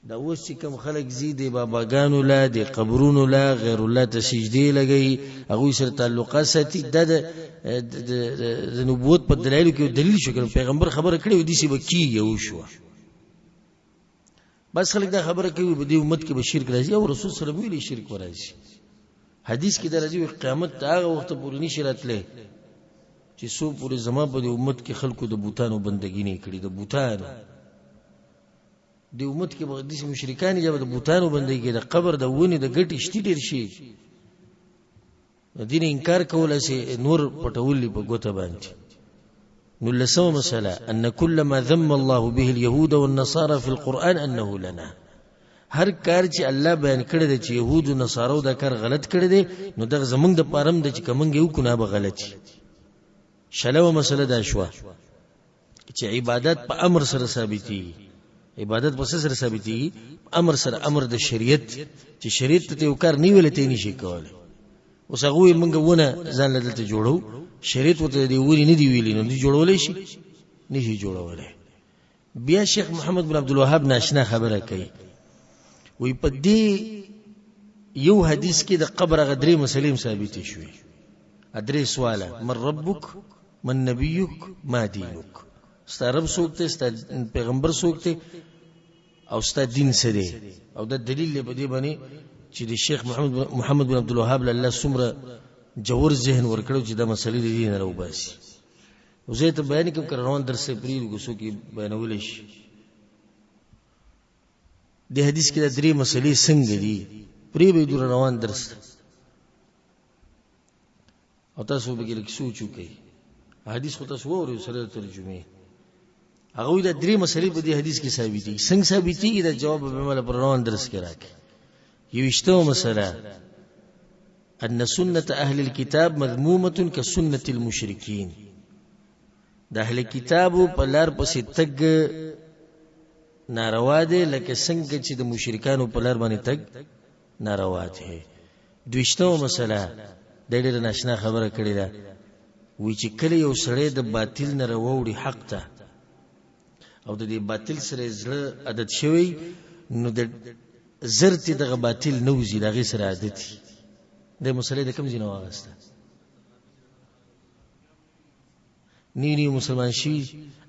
دا اوس چې کوم خلک ځي د باباګانو له د قبرونو له غیر الله ته سجدې لګوي، هغوی سره تعلقات ساتي، دا د نبوت په دلایلو کې یو دلیل شو. که پیغمبر خبره کړې وي داسې به کېږي او وشوه. بس خلک دا خبره کوي په دې امت کې به شرک راځي، او رسول صلی الله علیه وسلم ویلي شرک به راځي. حدیث کې دا راځي وایي قیامت ته هغه وخته پورې نشي راتلی چې څو پورې زما په دې امت کې خلکو د بوتانو بندګي نه کړي. د بوتانو د امت کې به داسې مشرکان دي چې د بوتانو بندګي کوي، د قبر د ونې د ګټې شتي ډېر شي، د دین انکار کولی شي نور پټول دي په ګوته باندې. نلسمه مسله ان كل ما ذم الله به اليهود والنصارى في القرآن انه لنا. هر کار چې الله بیان کړی دی چې يهود او نصارو دا کار غلط کړی دی، نو دغه زمونږ د پاره هم دی چې که موږ یې وکړو نو به غلط شي. شلمه مسله دا شوه چې عبادت په امر سره ثابتېږي. عبادت په څه سره ثابتېږي؟ امر سره، امر د شریعت، چې شریعت ته یو کار نه ویلی ته یې نشي کولی. اوس هغه وایي موږ ونه ځان له دلته جوړو، شریعت ورته د دې ونې نه دی ویلي، نو دوی جوړولی شي؟ نشي جوړولی. بیا شیخ محمد بن عبدالوهاب ناشنا خبره کوي، وایي په دې یو حدیث کې د قبر هغه درې مسلې هم ثابتې شوې، درې سواله: من ربک، من نبیک، ما دینک. ستا رب څوک دی، ستا پیغمبر څوک دی، او ستا دین څه دی. او دا دلیل دی په دې باندې چې د شیخ محمد بن عبدالوهاب له الله څومره جوور ذهن ورکړو چې دا مسلې د دې نه راوباسي. نو زه یې ته بیان کړم، که روان درس یې پرېږدو که څوک یې بیانولی شي. دې حدیث کې دا درې مسلې څنګه دي پرې به یې روان درس دی، او تاسو به کې لږ سوچ وکړئ. حدیث خو تاسو واورئ سره د ترجمې. هغه وایي دا درې مسلې په دې حدیث کې ثابتېږي. څنګه ثابتېږي دا جواب به مې له پر روان درس کې راکړي. یوویشتمه مسله: أن سنة أهل الكتاب مذمومة كسنة المشركين. د اهل کتابو په لار پسې تګ ناروا دی، لکه څنګه چې د مشرکانو په لار باندې تګ ناروا دی. دویشتمه مسله، دا ډېره ناشنا خبره کړې ده، وایي چې کله یو سړی د باطل نه راوړي حق ته او د دې باطل سره زړه عادت شوی، نو د زر ترې دغه باطل نه وځي، د هغې سره عادت وي. دا مسله د کوم ځای نه واخیسته؟ نوي نوي مسلمان شوي،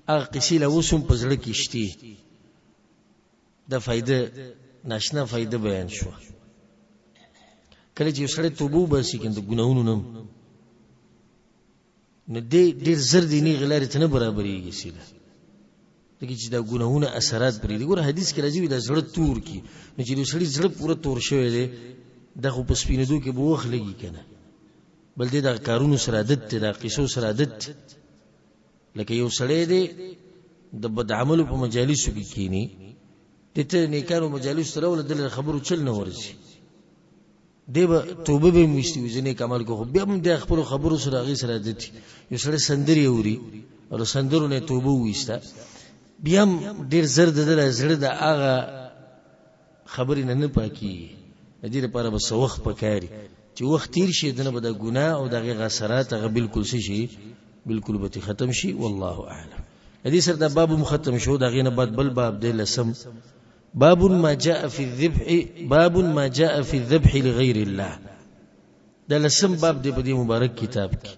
هغه قصې لا اوس هم په زړه کې شتي. دا فایده ناشنا فایده بیان شوه. کله چې یو سړی توبه وباسي که د ګناهونو نه، نو دی ډېر زر دی نیغې لارې ته نه برابرېږي سیده، ځکه چې دا ګناهونه اثرات پرېږدي. ګوره حدیث کې راځي دا زړه تور کړي، نو چې د یو سړي زړه پوره تور شوی دی، دا خو په سپینېدو کې به وخت لګي که نه، بل دی دغه کارونو سره عادت دی، دغه قصو سره عادت دی. لکه یو سړی دی د بدعملو په مجالسو کې کینی، دی ته نیکانو مجالسو ته راوله، ده له خبرو چل نه ورځي، دی به توبه به هم ویستي وي، زه نیک عمل کوم، خو بیا هم د خپلو خبرو سره هغې سره عادت وي. یو سړی سندرې اوري او له سندرو نه یې توبه وویسته، بیا هم ډېر زر د ده له زړه د هغه خبرې نه نه پاکېږي. د دې لپاره به څه وخت پکار چې وخت تیر شي، دنه به د ګناه او د هغې اثرات هغه بالکل څه شي، بالکل به ترې ختم شي. والله اعلم. د دې سره دا باب هم ختم شو. د هغې نه بعد بل باب دی، لسم باب ما جاء في الذبح، باب ما جاء في الذبح لغير الله. دا لسم باب دی په دې مبارک کتاب کې،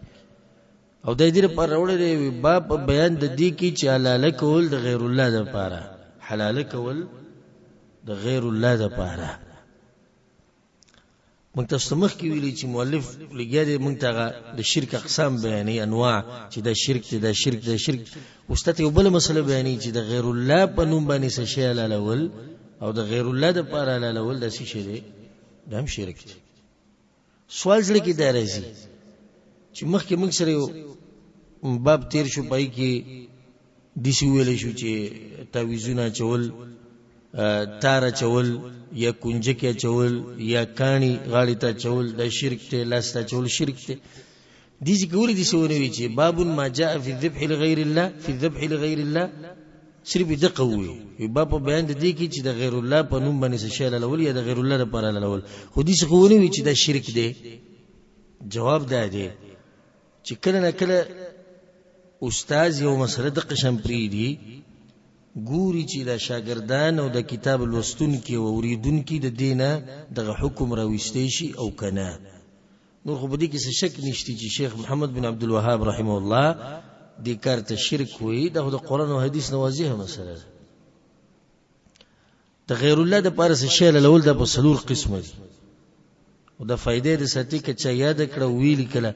او د دې لپاره راوړی دی باب په بیان د دې کې چې حلاله کول د غیر الله دپاره، حلاله کول د غیر الله دپاره. موږ تاسو ته مخکې ویلي چې مؤلف لګیا دی موږ ته هغه د شرک اقسام بیانوي، انواع، چې دا شرک دی، دا شرک دی، دا شرک. اوس تاته یو بله مسله بیانوي چې د غیر الله په نوم باندې څه شی حلالول او د غیر الله دپاره حلالول دا څه شی دی؟ دا هم شرک دی. سوال زړه کې دا راځي چې مخکې موږ سره یو باب تیر شو، پای کې داسې وویلی شو چې تعویذونه اچول، تار اچول، یا کنجکې اچول، یا کاڼي غاړې ته اچول، دا شرک دی، لاس ته اچول شرک دی. دې ځای کې ولې داسې ونه وي چې باب ما جاء فی الذبح لغیر الله، فی الذبح لغیر الله، صرف یې دقه ووایي، باب په بیان د دې کې چې د غیر الله په نوم باندې څه شی حلالول یا د غیر الله لپاره حلالول، خو داسې خو ونه وي چې دا شرک دی. جواب دا دی چې کله نه کله استاد یو مسله دقه شان پرېږدي، ګوري چې دا شاګردان او د کتاب لوستونکي او اورېدونکي د دې نه دغه حکم راویستی شي او که نه. نور خو په دې کې څه شک نشته چې شیخ محمد بن عبدالوهاب رحمه الله دې کار ته شرک وایي، دا خو د قرآن او حدیث نه واضحه مسله ده. د غیر الله د پاره څه شی حلالول دا په څلور قسمه دي، او دا فایده د ساتي که چا یاده کړه او ویې لیکله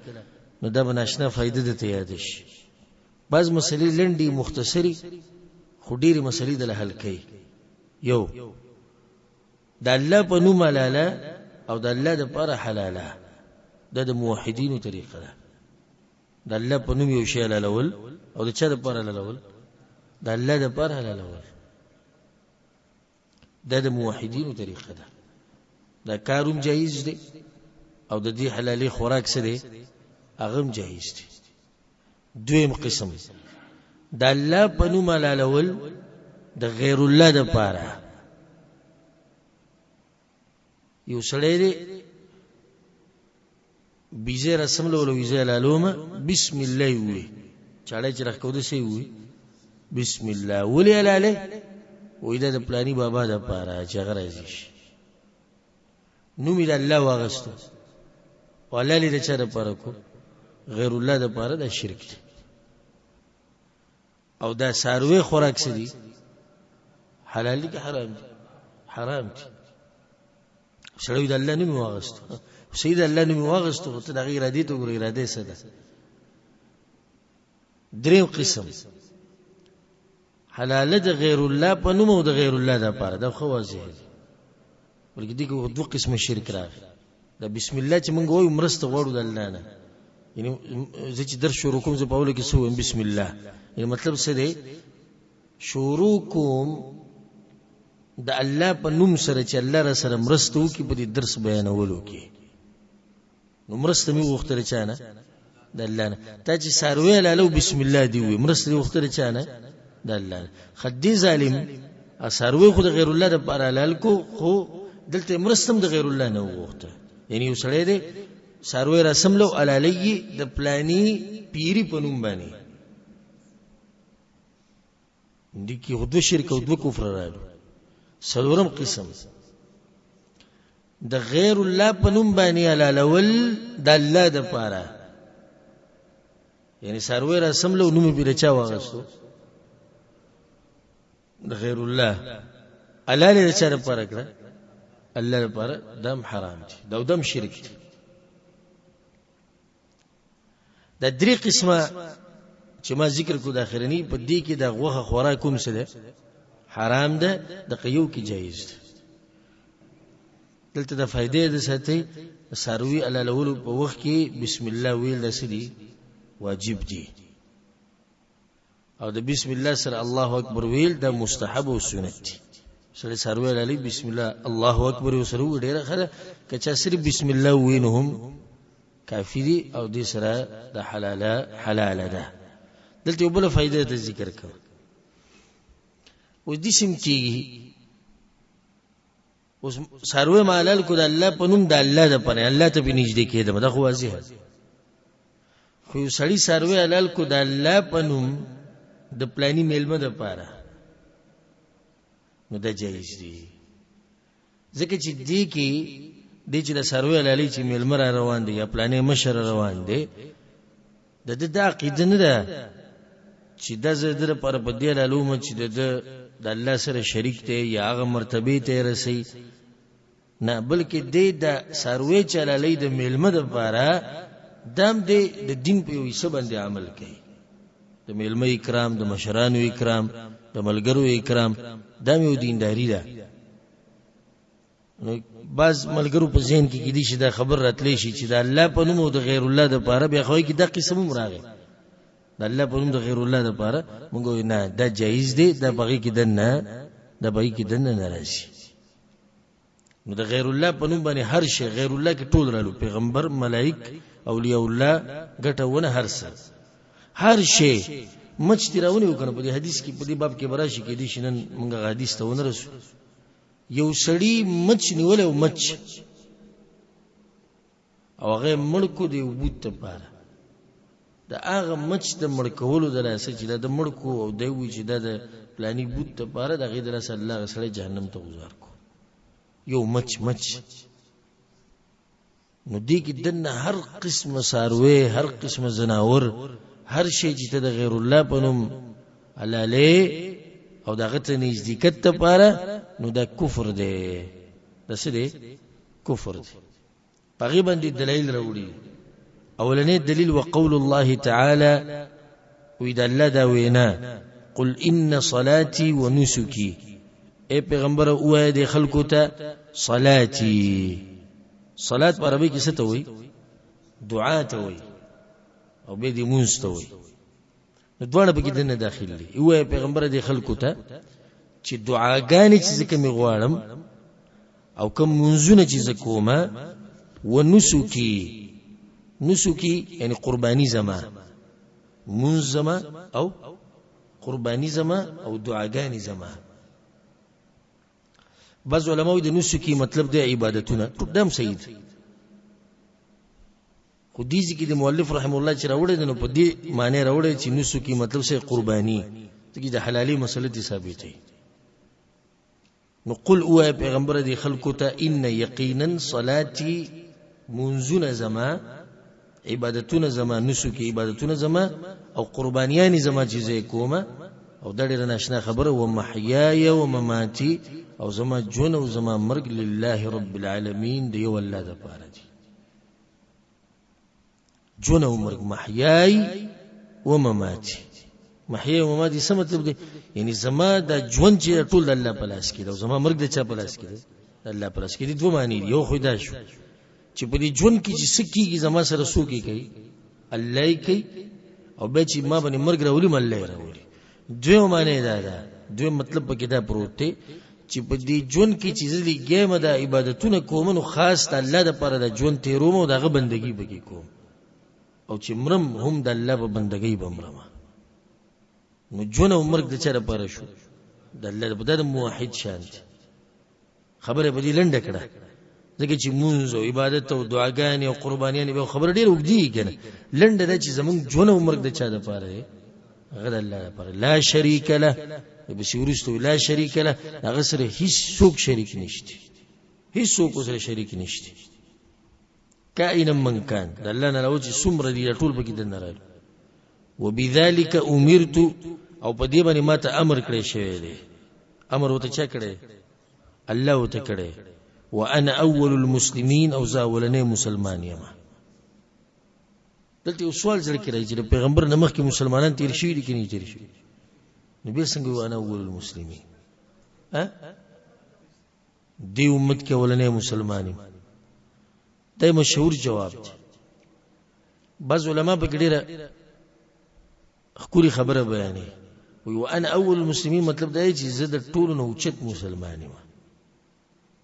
نو دا به ناشنا فایده درته یاده شي. بعض مسلې لنډې مختصرې خو ډېرې مسلې دله حل کوي. یو د الله په نوم حلاله او د الله دپاره حلاله، دا د موحدینو طریقه ده. د الله په نوم یو شی حلالول او د چا دپاره حلالول؟ د الله دپاره حلالول، دا د موحدینو طریقه ده. دا کار هم جایز دی او د دې حلالې خوراک څه دی؟ هغه هم جایز دی. دویم قسم د الله په نوم حلالول د غیر الله دپاره. یو سړی دی بیزه رسملولو، ویزه حلالومه، بسم الله یې ووایي، چاړه چې راښکوده څه یې ووایي؟ بسم الله. ولې حلالې؟ وایي دا د پلاني بابا دپاره چې هغه راضي شي. نوم یې د الله واغستو او الله یې د چا دپاره کو؟ غیر الله دپاره، دا شرک دی. او دا څاروی خوراک څه دي؟ حلال دي که حرام دي؟ حرام دي. سړی د الله نوم واغستو، سید الله نوم واغستو، خو ته د هغې ارادې ته وګوره، اراده یې څه ده. دریم قسم حلاله د غیر الله په نوم او د غیر الله د پاره، دا خو واضح دی، بلکې دې کې دوه قسمه شرک راغی. دا بسم الله چې موږ وایو مرسته غواړو د الله نه، یعنی زه چې درس شروع کوم، زه په اوله کې څه وایم؟ بسم الله. یعنی مطلب څه دی؟ شروع کوم د الله په نوم سره چې الله را سره مرسته وکړي په دې درس بیانولو کې. نو مرسته مې وغوښتله چا نه؟ د الله نه. تا چې څاروی حلالو بسم الله دې ووایي، مرسته دې وغوښتله چا نه؟ د الله نه. خدي ظالم څاروی خو د غیر الله دپاره حلال کو، خو دلته مرسته هم د غیر الله نه وغوښته. یعنی یو سړی دی څاروی را سملو حلالوي د پلاني پیري په نوم باندې، دي کې خو دوه شرک او دوه کفر راغلو. څلورم قسم د غیر الله په نوم باندې حلالول د الله د پاره، یعنی څاروی را سملو نوم یې پرې چا واغستو؟ د غیر الله. حلال یې د چا لپاره کړه؟ الله لپاره. دم حرام دي، دا دم شرک دي. دا درې قسمه چې ما ذکر کو د اخرنی په دې کې د غوښه خوراک کوم څه ده؟ حرام ده. د قیو کې جایز ده. دلته د فائدې د ساتي ساروی حلالولو په وخت کې بسم الله ویل د سدي واجب دي، او د بسم الله سره الله اکبر ویل د مستحب او سنت دي. سره ساروی حلالي بسم الله الله اکبر وسره ډیره خره که چا صرف بسم الله وینهم کافی دي، او دې سره د حلاله حلاله ده. دلته یو بل فائدہ ته ذکر کړ. اوس دې سم کیږي، اوس څاروی ما حلال کو د الله په نوم، د الله د پاره، الله ته به نږدې کېدم، دا خو واضح. خو یو سړی څاروی حلال کو د الله په نوم د پلانی میلمه د پاره، نو دا جایز دی، ځکه چې دې کې دې چې د څاروی حلالي چې میلمه را روان دی یا پلانی مشر روان دی، د ده دا عقیده نه ده چې دا زه د لپاره په دې حلالوم چې د ده د الله سره شریک دی یا هغه مرتبې ته یې رسوي، نه، بلکې دی د څاروی چې حلالوي د میلمه دپاره، دا هم دی د دین په یو حصه باندې عمل کوي، د میلمه اکرام، د مشرانو اکرام، د ملګرو اکرام، دا هم یو دینداري ده. نو بعض ملګرو په ذهن کې کېدی شي دا خبر راتلی شي چې د الله په نوم او د غیر الله دپاره، بیا خو کې دا قسم هم راغی د الله په نوم د غیر الله دپاره، موږ وایو نه، دا جایز دی، دا په هغې کې دننه، دا په هغې کې دننه نه راځي. نو د غیر الله په نوم باندې هر شی، غیر الله کې ټول رالو، پیغمبر، ملائک، اولیاء الله، ګټه ونه، هر څه، هر شی. مچ دې راونیو که نه، په دې حدیث کې په دې باب کې به راشي، کېدای شي نن موږ هغه حدیث ته ونه رسو. یو سړي مچ نیولی و، مچ، او هغه یې مړ کړو د یو بوت دپاره. د هغه مچ د مړ کولو د لاسه چې دا د مړ کړو او دی وایي چې دا د پلاني بوت دپاره، د هغې د لاسه الله هغه سړی جهنم ته غوځار کړو. یو مچ، مچ. نو دې کې دننه هر قسمه څاروی، هر قسمه ځناور، هر شی چې ته د غیر الله په نوم حلالې او د هغه ته نزدېکت دپاره، نو دا کفر دی. دا څه دی؟ کفر دی. په هغې باندې دلایل راوړي. اولنی دلیل وقول الله تعالی، وی د الله دا وینا، قل ان صلاتي ونسکي، ای پیغمبر ووایه د خلکو ته، صلاتي، صلات په عربي کې څه ته وایي؟ دعا ته وایي او بیا د مونځ ته وایي. نو دواړه پکې دننه داخل دي. ووایه پیغمبر دې خلکو ته چې دعاګانې چې زه کومې غواړم او کوم مونځونه چې زه کوم، ونسکي، نسکي یعنی قرباني زما، مونځ زما او قرباني زما او دعاګانې زما. بعض علماء د نسکی مطلب دی عبادتونه، ټول دم صحیح دي، خو دې ځکه د مؤلف رحم الله چې راوړی دی، نو په دې معنی راوړی چې نسکی مطلب څه؟ قرباني، ځکه د حلالي مسله دي ثابتې. نو قل اوه پیغمبر دی خلکو ته ان یقینا صلاتي منزونه زما، عبادتونه زما، نسکی عبادتونه زما او قربانیان زما چې زه کومه، او دا ډېره ناشنا خبره، و محیای و مماتی، او زما ژوند او زما مرګ لله رب العالمین د یو الله دپاره دي. ژوند او مرګ، محیای و مماتی. محیای و مماتی څه مطلب دی؟ یعنی زما د ژوند چې ټول د الله په لاس کې دی او زما مرګ د چا په لاس کې دی؟ د الله په لاس کې دی. دوه معنی دي. یو خو دا شو چې په دې ژوند کې چې څه کېږي زما سره څوک یې کوي؟ الله یې کوي، او بیا چې ما باندې مرګ راولي هم الله یې راولي. دویمه معنی دا ده، دویم مطلب پکې دا پروت دی چې په دې ژوند کې چې زه لګیا یم دا عبادتونه کوم، نو خاص د الله دپاره د ژوند تېروم او د هغه بندګي پکې کوم، او چې مرم هم د الله په بندګۍ به مرم. نو ژوند او مرګ د چا دپاره شو؟ د الله دپاره. دا د موحد شان دی. خبره په دې لنډه کړه، ځکه چې مونځ او عبادت او دعاګانې او قربانیانې به خبره ډېره اوږدېږي که نه. لنډه ده چې زمونږ ژوند او مرګ د چا دپاره دی؟ هغه د الله دپاره. لا شریک له، پسې وروسته لا شریک له، هغه سره هیڅ څوک شریک نشته، هیڅ څوک سره شریک نشته، کائنا من کان. د الله نه علاوه چې څومره دي ټول پکې دننه راغلي. وبذلک امرت، او په دې باندې ما ته امر کړی شوی دی. امر ورته چا کړی؟ الله ورته کړی. وانا اول المسلمین، او زه اولنی مسلمان یم. دلته یو سوال زړه کې راځي چې د پیغمبر نه مخکې مسلمانان تیر شوي دي که نه تیر شوي؟ نو بیا څنګه وانا اول المسلمین؟ دې امت کې اولنی مسلمان یم. دا مشهور جواب دی. بعض علما پکې ډېره ښکلې خبره بیانوي، وایي وانا اول المسلمین مطلب دا دی چې زه د ټولو نه اوچت مسلمان یم،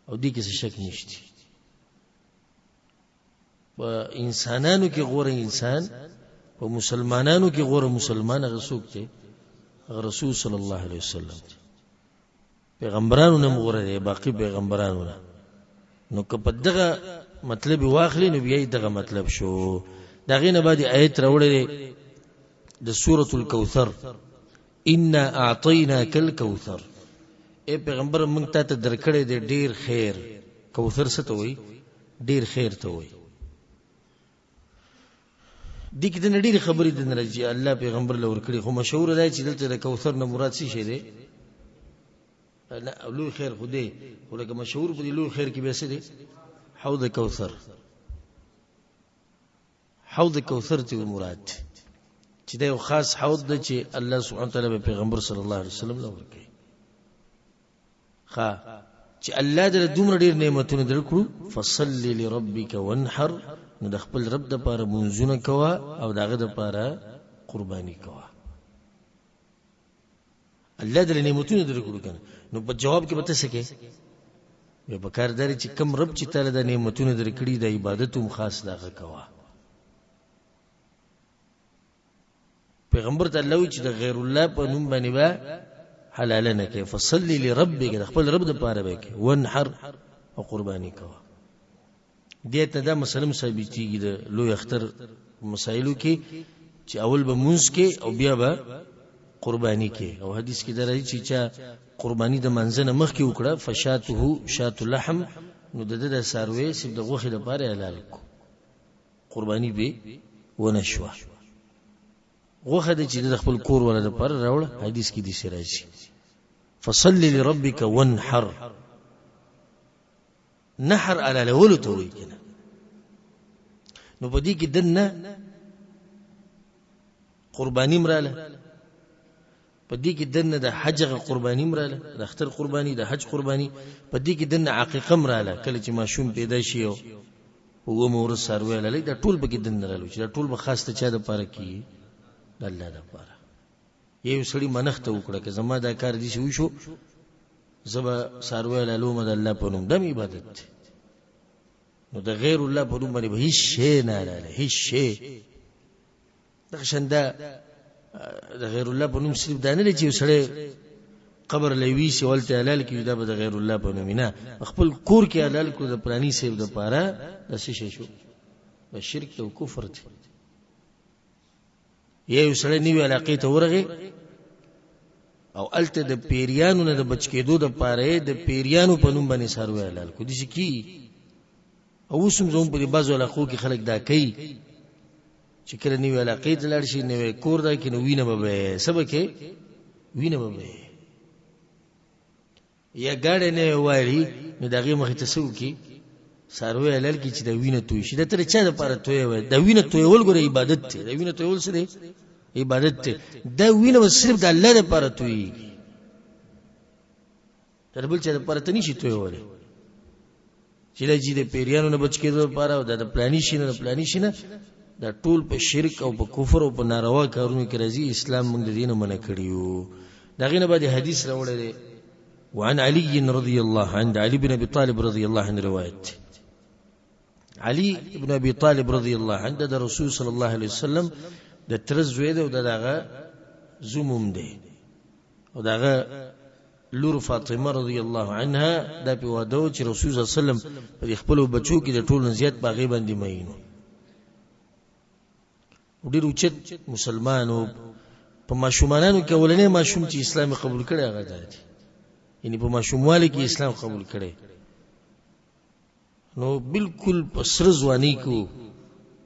او دې کې څه شک نشته. په انسانانو کې غوره انسان، په مسلمانانو کې غوره مسلمان هغه څوک دی؟ هغه رسول صلی الله علیه وسلم دی. پیغمبرانو نه غوره دی باقي پیغمبرانو نه. نو که په دغه مطلب واخلې نو بیا یې دغه مطلب شو. د هغې نه بعد آیت راوړی دی د سورة الکوثر، انا اعطیناک الکوثر. ای پیغمبر موږ تا ته درکړی دی ډېر خیر. کوثر څه ته وایي؟ ډېر خیر ته وایي. دې کې دنه ډېرې خبرې دنه راځي الله پیغمبر له ورکړي، خو مشهوره ده چې دلته د کوثر نه مراد څه شی دی؟ نه لوی خیر خو دی، خو لکه مشهور په دې لوی خیر کې بیا څه دی؟ حوض کوثر. حوض کوثر ته مراد دی چې دا یو خاص حوض دی چې الله سبحانه وتعالی به پیغمبر صلی الله علیه وسلم له ورکوي. ښه چې الله دې دومره ډېر نعمتونه درکړو، فصل لربک وانحر، نو د خپل رب دپاره مونځونه کوه او د هغه دپاره قرباني کوه. الله دې نعمتونه درکړو که نه، نو په جواب کې به ته څه کوې؟ بیا په کار دا دی چې کوم رب چې تاله دا نعمتونه درکړي د عبادت هم خاص د هغه کوه. پیغمبر ته الله وایي چې د غیر الله په نوم باندې به حلاله نه کوې، فصلي لربک، د خپل رب دپاره به کوې، وانحر، او قرباني کوه. دې ته دا مسله هم ثابتېږي د لوی اختر مسایلو کې چې اول به مونځ کې او بیا به قرباني کې. او حدیث کې دا راځي چې چا قرباني د منځه نه مخکې وکړه، فشاته شات لحم، نو د ده د څاروی صرف د غوښې دپاره حلال کړو، قرباني به ونه شوه. غوښه ده چې د خپل کور والا دپاره راوړه، حدیث کې داسې راځي، فصل لربک وانحر. نحر حلالولو ته وایي که نه. نو په دې کې دننه قرباني هم راله، په دې کې دننه د حج هغه قرباني هم راله، د اختر قرباني، د حج قرباني، په دې کې دننه عقیقه هم راله، کله چې ماشوم پیدا شي او اوومه ورځ څاروی حلالوي، دا ټول پکې دننه رالو چې دا ټول به خاص د چا دپاره کېږي؟ د الله دپاره. یو سړي منښته وکړه که زما دا کار داسې وشو زه به څاروی حلالوم د الله په نوم، دا هم عبادت دی. نو د غیر الله په نوم باندې به هیڅ شی نه حلاله، هیڅ شی. دغه شان دا د غیر الله په نوم صرف دا نه دی چې یو سړی قبر له ویسي او هلته حلال کړي، دا به د غیر الله په نوم نه، په خپل کور کې حلال کړو د پلاني صاحب دپاره، دا څه شی شو؟ دا شرک دی او کفر دی. یا یو سړی نوې علاقې ته ورغی او الته د پیریانو نه د بچ کېدو د پاره د پیریانو په نوم باندې څاروي حلال کو دي کی. او اوس هم زموږ په دې بعضو علاقو کې خلک دا کوي چې کله نوې علاقې ته لاړ شي، نوی کور دی کې، نو وینه به بهیې، څه به کوې؟ وینه به بهیې. یا ګاډی نوی والي، نو د هغې مخې ته څه وکړي؟ څاروی حلال کړي چې دا وینه توی شي. دا ته د چا دپاره تویوی؟ دا وینه تویول ګوره عبادت دی. دا وینه تویول څه دی؟ عبادت دی. دا وینه به صرف د الله دپاره تویېږي، دا د بل چا دپاره ته نشي تویولی. چې دا چې د پیریانو نه بچ کېدو لپاره او دا د پلاني شي نه د پلاني شي نه، دا ټول په شرک او په کفر او په ناروا کارونو کې راځي. اسلام موږ د دې نه منع کړي یو. د هغې نه بعد حدیث راوړی دی، وعن علي رضي الله عنه، علي بن ابي طالب رضي الله عنه روایت دی. علي بن ابي طالب رضي الله عنه د رسول صلی الله علیه وسلم د تره زوی دی او د هغه زوم هم دی، او د هغه لور فاطمه رضی الله عنها دا په واده و چې رسول صلی الله علیه وسلم په خپلو بچو کې د ټولو نه زیات په هغې باندې مین و. ډېر اوچت مسلمان و. په ماشومانانو کې اولنی ماشوم چې اسلام یې قبول کړی هغه دا دی، یعنی په ماشوموالي کې اسلام قبول کړی. نو بالکل په سره ځواني کې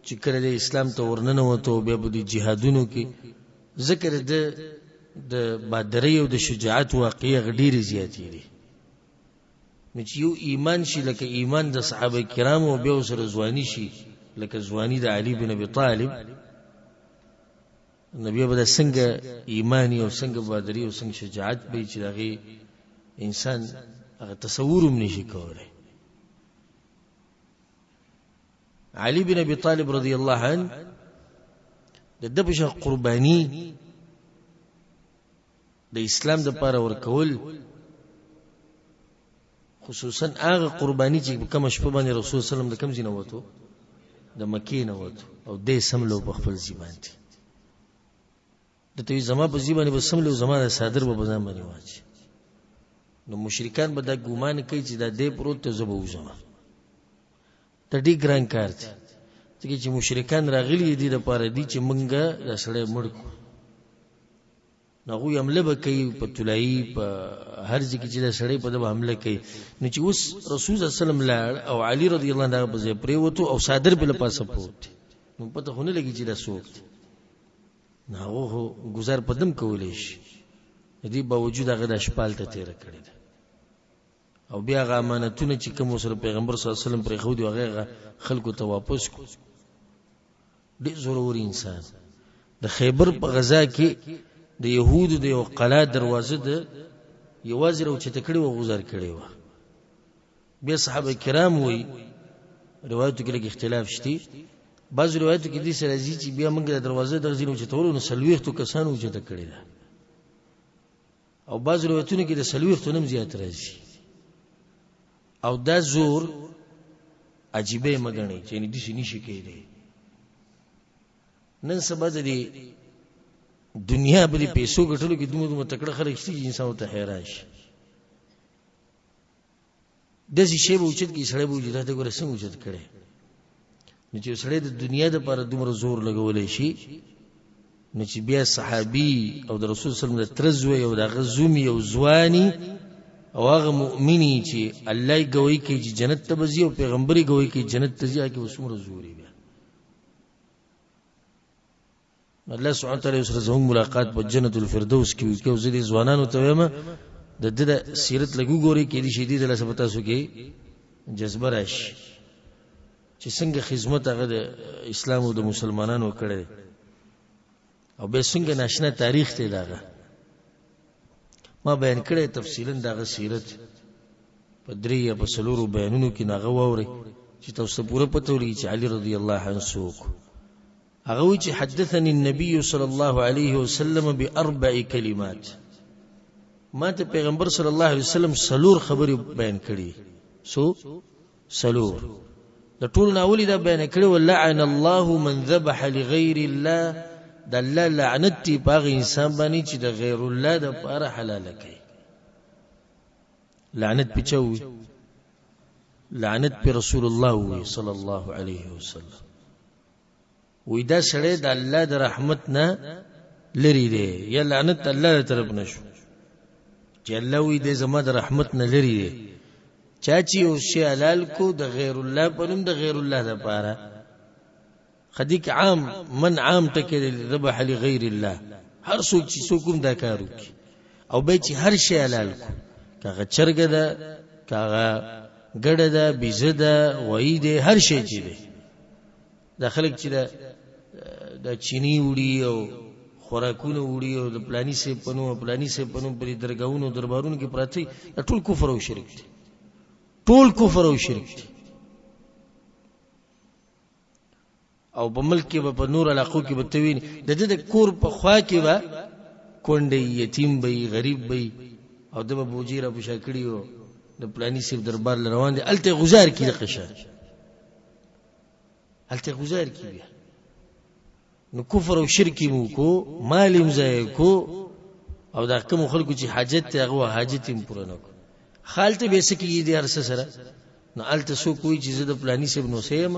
چې کله د اسلام ته ورننوته، بیا په دې جهادونو کې ذکر د د بادرۍ او د شجاعت واقعې هغه ډېرې زیاتې دي. نو چې یو ایمان شي لکه ایمان د صحابه کرامو، بیا ورسره ځواني شي لکه ځواني د علي بن ابي طالب، نو بیا به دا څنګه ایماني او څنګه بادري او څنګه شجاعت به چې د هغې انسان هغه تصور هم نشي کولی. علي بن ابي طالب رضی الله عنه د ده په شان قرباني د اسلام د پاره ورکول، خصوصا هغه قرباني چې په کومه شپه باندې رسول الله وسلم د کوم ځای نه وتو، د مکې نه وتو، او دی سملو په خپل ځای باندې. ده ته وایي زما په ځای باندې به سملو، زما د څادر به په ځان باندې واچي. نو مشرکان به دا ګومان کوي چې دا دی پروت دی، زه به وځم. دا ډېر ګران کار دی، ځکه چې مشرکان راغلي دي دپاره دي چې موږ دا سړی مړ کړو. نو هغوی حمله به کوي په طلایي په هر ځای کې چې دا سړی په ده به حمله کوي. نو چې اوس رسول صلی الله علیه وسلم لاړ او علي رضی الله عنه هغه په ځای پرېوتو او څادر پرې له پاسه پروت دی، نو پته خو نه لګي چې دا څوک دی. نو هغه خو ګزار په دم کولی شي. د دې باوجود هغه دا شپه هلته تېره کړې ده. او بیا هغه امانتونه چې کوم سره پیغمبر صلی الله علیه وسلم پرېښودي هغه هغه خلکو ته واپس کړو. ډېر زورور انسان. د خیبر په غزا کې د یهودو د یو قلا دروازه د یوازې راوچته کړې وه، غوځار کړې وه. بیا صحابه کرام وایي، روایتو کې لږ اختلاف شته، بعضو روایتو کې دې سره راځي چې بیا موږ د دروازه دغه ځای نه اوچتولو نو 40 کسانو اوچته کړې ده، او بعضو روایتونو کې د 40 نه هم زیات راځي. او دا زور عجیبه مه ګڼئ چې یعنې داسې نشي کېدی. نن سبا د دې دنیا په دې پیسو ګټلو کې دومره دومره تکړه خلک شته چې انسان ورته حیران شي. داسې شی به اوچت کړي، سړی به وایي چې دا ته ګوره څنګه اوچت کړی. نو چې سړی د دنیا دپاره دومره زور لګولی شي، نو چې بیا صحابي او د رسول صلی الله علیه وسلم د تره زوی او د هغه زومي او ځواني او هغه مؤمني چې الله یې ګواهي کوي چې جنت ته به ځي او پیغمبر یې ګواهي کوي جنت ته ځي، هغه کې به څومره زور وي. بیا الله سبحانه وتعالی سره زموږ ملاقات په جنت الفردوس کې وکړي. او زه دې ځوانانو ته وایم د ده د سیرت لږ وګورئ، کېدای شي دې د لاسه په تاسو کې جذبه راشي چې څنګه خدمت هغه د اسلام او د مسلمانانو کړی او بیا څنګه ناشنا تاریخ دی دغه ما بیان کړی تفصیلا دغه سیرت په درې یا په څلورو بیانونو کې. هغه واورئ چې تاسو ته پوره پته ولګي چې علي رضی الله عنه څوک. هغه وایي چې حدثني النبي صلی الله علیه وسلم بأربع کلمات، ما ته پیغمبر صلی الله علیه وسلم څلور خبرې بیان کړي. څو؟ څلور. د ټولو نه اولې دا بیان کړې وه، لعن الله من ذبح لغیر الله، د الله لعنت دی په هغه انسان باندې چې د غیر الله دپاره حلاله کوي. لعنت پې چا ووي؟ لعنت پې رسول الله ووي صلی الله علیه وسلم. وی دا سړی د الله د رحمت نه لري دی، یا لعنت الله د طرف نه شو. چې الله وی د زما د رحمت نه لري دی. چا چې یو شی حلال کو د غیر الله په نوم، د غیر الله دپاره، خدیک عام من عام ټکی دی، ذبح لغیر الله، هر څوک چې څوک هم دا کار وکړي او بیا چې هر شی حلال کو، که هغه چرګه ده، که هغه ګډه ده، بیزه ده، غویی دی، هر شی چې دی، دا خلک چې دا چینی وړي او خوراکونه وړي او د پلاني صاحب په نوم، پلاني صاحب په نوم په دې درګاهونو دربارونو کې پراته دي، دا ټول کفر او شرک دی، ټول کفر او شرک دی. او په ملک کې به، په نور علاقو کې به ته وینې د ده د کور په خوا کې به کونډه، یتیم به وي، غریب به وي، او ده به بوجۍ را په شا کړي او د پلاني صاحب دربار له روان دی، هلته یې غوځار کړي، دغه شان هلته یې غوځار کړي. بیا نو کفر او شرک یې وکړو، مال یې هم ضایع کړو، او دا کومو خلکو چې حاجت دی هغه حاجت یې هم پوره نه کړو. ښه هلته بیا څه کېږي دې هر څه سره؟ نو هلته څوک وایي چې زه د پلاني صاحب نوسی یم،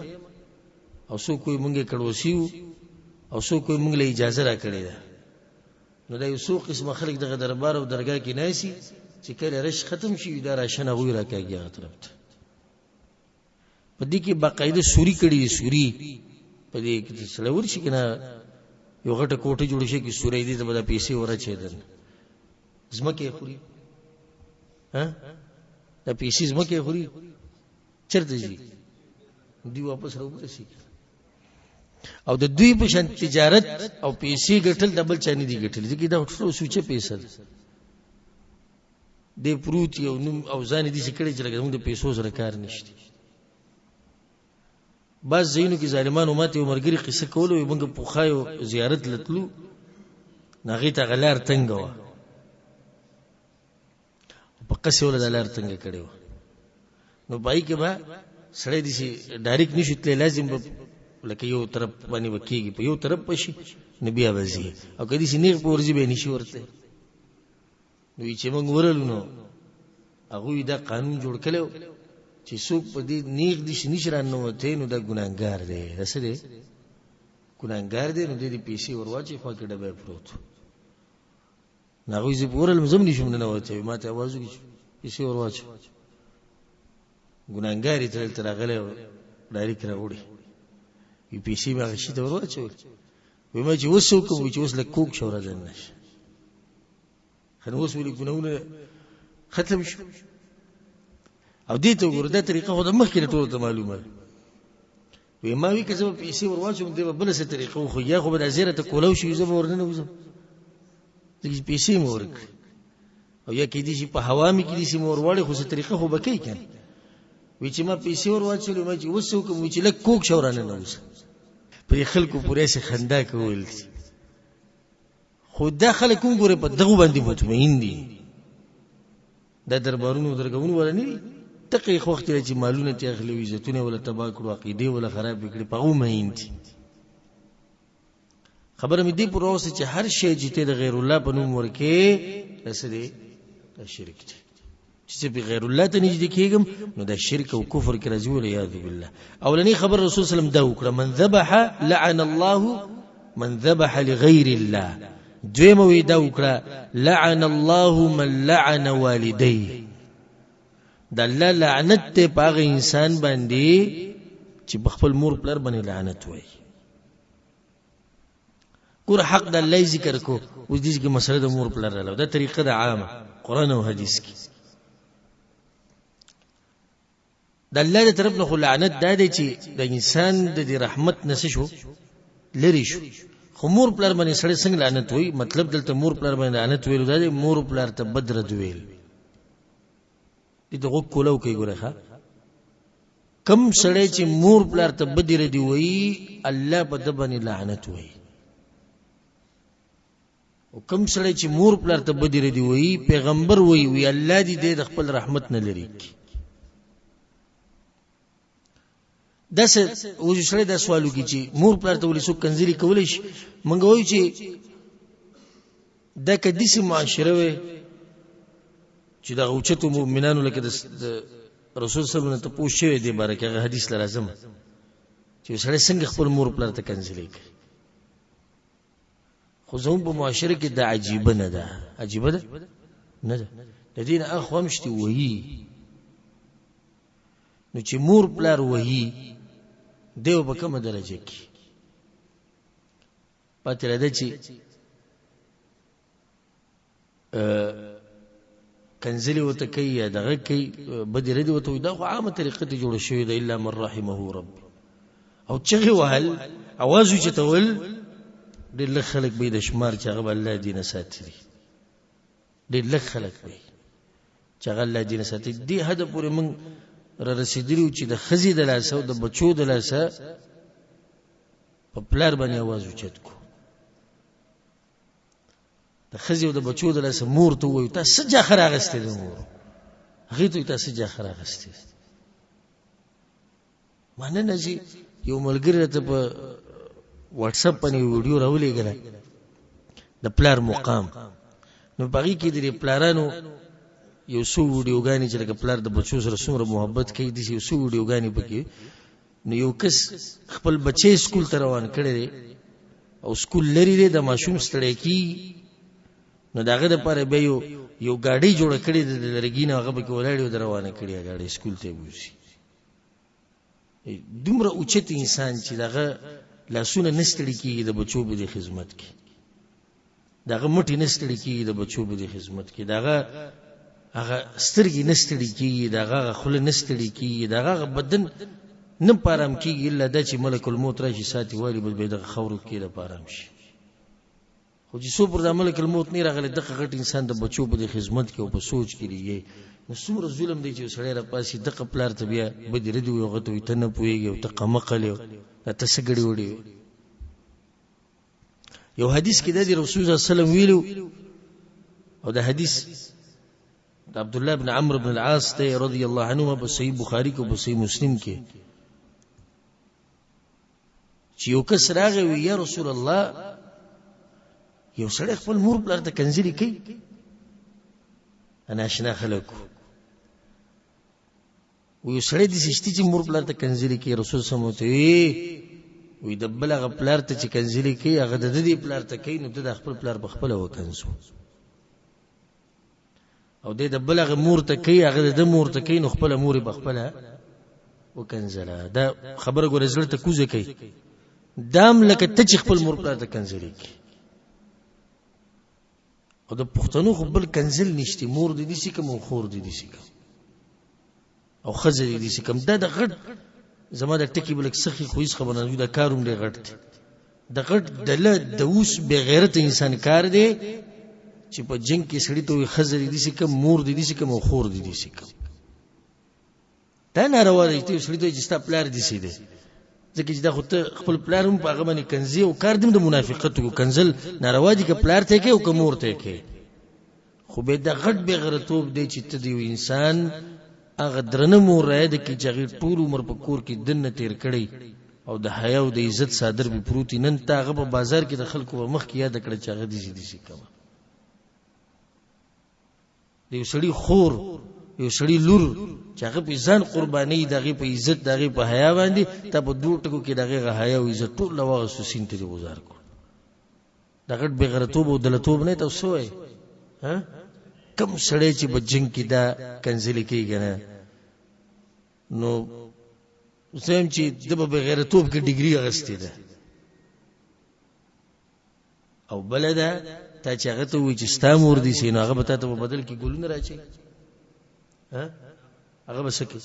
او څوک وایي موږ یې کړوسی یو، او څوک وایي موږ له اجازه راکړې ده. نو دا یو څو قسمه خلک دغه دربار او درګاه کې ناسي چې کله رش ختم شي دا راشن هغوی راکاږي هغه طرف ته. په دې کې باقاعده سوري کړي دي، سوري په دې کې چې سړی ورشي که نه یو غټه کوټه جوړه شي کې سوري دي ته به دا پیسې ورچوي دننه، ځمکه یې خوري، ها دا پیسې ځمکه یې خوري، چېرته ځي؟ دوی واپس راوباسي. او د دوی په شان تجارت او پیسې ګټل د بل چا نه دي ګټل، ځکه دا ټول سوچه پیسې ده. دی پروت یو نوم او ځان یې داسې کړی چې لکه زموږ د پیسو سره کار نشته. بعض ځایونو کې ظالمانو ماته یو ملګري قصه کوله، وایي موږ پخوا یو زیارت له تلو، نو هغې ته هغه لار تنګه وه، په قصې وله دا لار تنګه کړې وه، نو په هغې کې به سړی داسې ډایرکټ نه شو تللی، لازم به لکه یو طرف باندې به کېږي، په یو طرف به شي نو بیا به ځي، او که داسې نېغ په ورځي به یې نه شي ورتلی. نو چې موږ ورلو نو هغوی دا قانون جوړ کړی چې څوک په دې نیغ دي چې نشي راننوتی نو دا ګناهګار دی، دا څه دی؟ ګناهګار دی. نو دې دې پیسې ورواچوي، خوا کې ډبی پروت. نو هغوی زه ورلم، زه هم نه شوم ننوتی، ما ته اواز وکړي چې پیسې ورواچوي، ګناهګار یې ته دلته راغلی او ډایرک راوړي. وي پیسې مې هغه شي ته ورواچولې. وایي ما چې اوس څه وکړم؟ وایي چې اوس لږ کوږ شه ورځم نه شه. خو اوس ولې ګناهونه ختم شو؟ او دې ته وګوره، دا طریقه خو د مخکې نه ټولو ته معلومه ده. وایي ما وی که زه به پیسې ورواچوم دی به بله څه طریقه وښيي، یا خو به دا زیره ته کولاو شي زه به ورننوځم ځکه چې پیسې مې ورکړي، او یا کېدای شي په هوا مې کېدای شي مې ورواړي، خو څه طریقه خو به کوي که نه. وایي چې ما پیسې ورواچولې، ما چې اوس څه وکړم؟ وایي چې لږ کوږ شه ورننوځه. په دې خلکو پورې هسې خندا کول دي، خو دا خلک هم ګوره په دغو باندې مطمئن دي، دا دربارونو درګونو والا نه دي. دقه یې خوښ دی چې مالونه ترې اخلي، عزتونه یې وله تباه کړو، عقیدې وله خرابې کړې، په هغو مئین دي. خبره مې دې پورې راوسته چې هر شی چې ته د غیر الله په نوم ورکې دا څه دی؟ دا شرک دی. چې زه په غیر الله ته نږدې کېږم نو دا شرک او کفر کې راځي، والعیاذ بالله. اولنۍ خبره رسول صلی الله علیه وسلم دا وکړه، من ذبح لعن الله من ذبح لغیر الله. دویمه وی دا وکړه، لعن الله من لعن والديه. د الله لعنت دی په هغه انسان باندې چې په خپل مور پلار باندې لعنت وایي. ګور حق د الله ذکر کو، اوس دې کې مسله د مور پلار رااله، دا طریقه د عامه قرآن او حدیث کې. د الله د طرف نه خو لعنت دا دی چې د انسان د دې رحمت نه څه شو، لرې شو. خو مور پلار باندې سړی څنګه لعنت وایي؟ مطلب دلته مور پلار باندې لعنت ویلو دا دی مور پلار ته بد رد ویل. دې ته غوږ کولاو کوي. ګوره ښه، کم سړی چې مور پلار ته بدې ردې وایي الله په ده باندې لعنت وایي، او کم سړی چې مور پلار ته بدې ردې وایي پیغمبر وایي وي الله دې دی د خپل رحمت نه لرې کړي. داسې اوس سړی دا سوال وکړي چې مور پلار ته ولې څوک کنځلې کولی شي؟ موږ وایو چې دا که داسې معاشره وی چې دغه اوچتو مؤمنانو لکه د رسول صلی الله علیه وسلم تپوس شوی دی باره کې، هغه حدیث له راځم چې سړی څنګه خپل مور پلار ته کنځلې کوي. خو زموږ په معاشره کې دا عجیبه نه ده، عجیبه ده نه ده. د دې نه اخوا هم شته وهي. نو چې مور پلار وهي دی به کومه درجه کې پاتې را ده چې کنځلې ورته کوي یا دغه کوي، بدې ردې ورته وایي، دا خو عامه طریقه ته جوړه شوې ده، الا من رحمه رب. او چغې وهل، اواز اوچتول، ډېر لږ خلک به یې د شمار چې هغه به الله دې نه ساتلي، ډېر لږ خلک به یې چې هغه الله دې نه ساتي. دې حده پورې موږ را رسېدلي یو چې د ښځې د لاسه او د بچو د لاسه په پلار باندې اواز اوچت کړو، د ښځې او د بچو د لاسه مور ته ووایو تا څه جاخه راغستې ده، مور هغې ته وایو تا څه جاخه راغستې ده. مننه چې یو ملګري راته په واتساپ باندې یو ویډیو راولېږله د پلار مقام، نو په هغې کې د دې پلارانو یو څو ویډیوګانې چې لکه پلار د بچو سره څومره محبت کوي، داسې یو څو ویډیوګانې پکې. نو یو کس خپل بچی سکول ته روان کړی دی او سکول لري دی، د ماشوم ستړی کېږي، نو د هغه دپاره بیا یو ګاډۍ جوړه کړې ده د لرګي نه، هغه پکې ولاړ او د روانه کړې ګاډۍ سکول ته یې بوځي. دومره اوچت انسان چې د هغه لاسونه نه ستړي کېږي د بچو په دې خدمت کې، د هغه مټې نه ستړي کېږي د بچو په دې خدمت کې، د هغه هغه سترګې نه ستړي کېږي، د هغه هغه خوله نه ستړي کېږي، د هغه هغه بدن نه په ارام کېږي، الا دا چې ملک الموت راشي ساتي والي بل به یې دغه خاورو کې د په ارام شي. خو چې څو پر دا ملک الموت نه راغلی، دغه غټ انسان د بچو په دې خدمت کې او په سوچ کې دی. نو څومره ظلم دی چې یو سړی راپاڅي دغه پلار ته بیا بدې ردې وایي، هغه ته وایي ته نه پوهېږې او ته قمقل یې، دا ته څه ګړې وړې وې. یو حدیث کې د رسول الله صلی الله علیه وسلم ویلو، او د حدیث د عبد الله بن عمرو بن العاص ته رضی الله عنهما په صحیح بخاری کې او په صحیح مسلم کې، چې یو کس راغی وی یا رسول الله، یو سړی خپل مور پلار ته کنځلې کوي، انا اشنا خلکو و یو سړی داسې شته چې مور پلار ته کنځلې کوي. رسول صلی الله علیه وسلم ورته وایي د بل هغه پلار ته چې کنځلې کوي هغه د ده دې پلار ته کوي، نو ده د خپل پلار په خپله وکنځو، او دی د بل هغه مور ته کوي هغه د ده مور ته کوي، نو خپله مور یې په خپله وکنځله. دا خبره ګوره زړه ته کوزه کوي، دا هم لکه ته چې خپل مور پلار ته کنځلې کوي. او د پښتنو خو بل کنځل نشته، مور دې داسې کوم او خور دې داسې کوم او ښځه دې داسې کوم. دا د غټ زما د ټکي به لږ سخي خو هېڅ خبره نه، دا کار هم ډېر غټ دی، د غټ دله د اوس بې غیرته انسان کار دی چې په جنګ کې سړي ته وایي ښځه دې داسې کوم، مور دې داسې کوم او خور دې داسې کوم. دا ناروا دی چې ته یو سړي ته وایې چې ستا پلار داسې دی، ځکه چې دا خو ته خپل پلار هم په هغه باندې کنځې او کار دې هم د منافقت وکړو. کنځل ناروا دي که پلار ته یې کوې او که مور ته یې کوې، خو بیا دا غټ بېغیرتوب دی چې ته د یو انسان هغه درنه مور رایاده کړي چې هغې ټول عمر په کور کې دننه تېر کړی او د حیا او د عزت څادر پرې پروت وي، نن ته هغه په بازار کې د خلکو په مخ کې یاده کړه چې هغه داسې داسې کوه. د یو سړي خور، یو سړي لور چې هغه په ځان قرباني، د هغې په عزت، د هغې په حیا باندې تا په دوو ټکو کې د هغې هغه حیا او عزت ټول له واغستو سیند ته دې غوځار کړو. دا غټ بېغیرتوب او دلتوب نه ته څه وایې؟ کوم سړی چې په جنګ کې دا کنځلې کوي که نه، نو زه وایم چې ده په بېغیرتوب کې ډګري اخیستې ده. او بله ده تا چې هغه ته ووایي چې ستا مور دې سي، نو هغه به تا ته په بدل کې ګلونه راچوي، هغه به څه کوي؟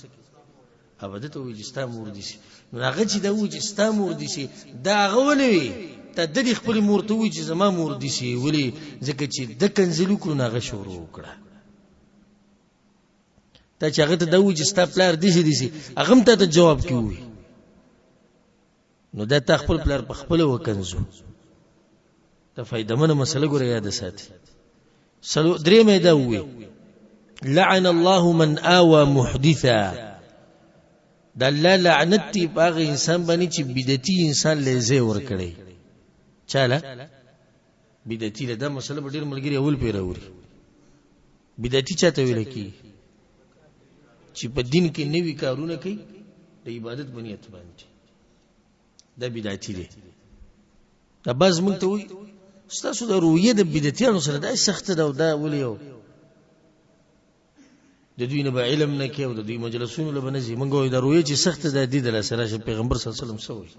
هغه به ده ته ووایي چې ستا مور دې سي، نو هغه چې دا ووایي چې ستا مور دې سي، دا هغه ولې وي؟ تا د دې خپلې مور ته ووایي چې زما مور دې سي، ولې؟ ځکه چې ده کنځل وکړو نو هغه شروع وکړه. تا چې هغه ته دا ووایي چې ستا پلار دې سي دې سي، هغه هم تا ته جواب کې ووایي، نو دا تا خپل پلار په خپله وکنځو. دا فایدهمنه مسله ګوره یاده ساتي. درېیمه یې دا ووایي لعن الله من آوى محدثا، د الله لعنت دی په هغه انسان باندې چې بدعتي انسان له ځای ورکړی. چاله؟ بدعتي له. دا مسله به ډېر ملګري اول پرې راوړي. بدعتي چاته ویل کېږي؟ چې په دین کې نوي کارونه کوي د عبادت په نیت باندې، دا بدعتي دی. دا بعض موږ ته وایي ستاسو د رویه د بدعتیانو سره دا سخته ده او دا ولې یو د دوی نه به علم نه کوي او د دوی مجلسونو له به نه ځي. موږ وایو دا رویه چې سخته ده، دې د لاسه راشه. پیغمبر صلی الله علیه وسلم څه وایي؟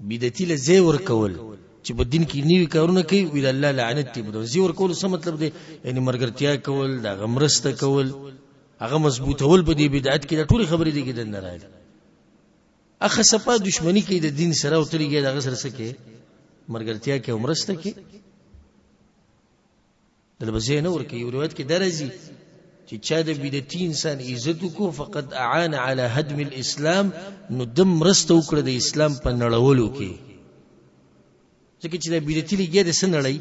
بدعتي له ځای ورکول چې په دین کې نوي کارونه کوي، وي د الله لعنت دی. په ځای ورکول څه مطلب دی؟ یعنی ملګرتیا کول، د هغه مرسته کول، هغه مضبوطول په دې بدعت کې، دا ټولې خبرې دي کې دننه راغلي. اخه سپا دشمنی کوي د دین سره او ته لګیا د هغه سره څه کوې؟ ملګرتیا کوي او مرسته کوي، دله به ځای نه ورکوي. یو روایت کې دا راځي چې چا د بدعتي انسان عزت وکړو فقد اعان على هدم الاسلام، نو ده مرسته وکړه د اسلام په نړولو کې، ځکه چې دا بدعتي لګیا دی څه نړۍ؟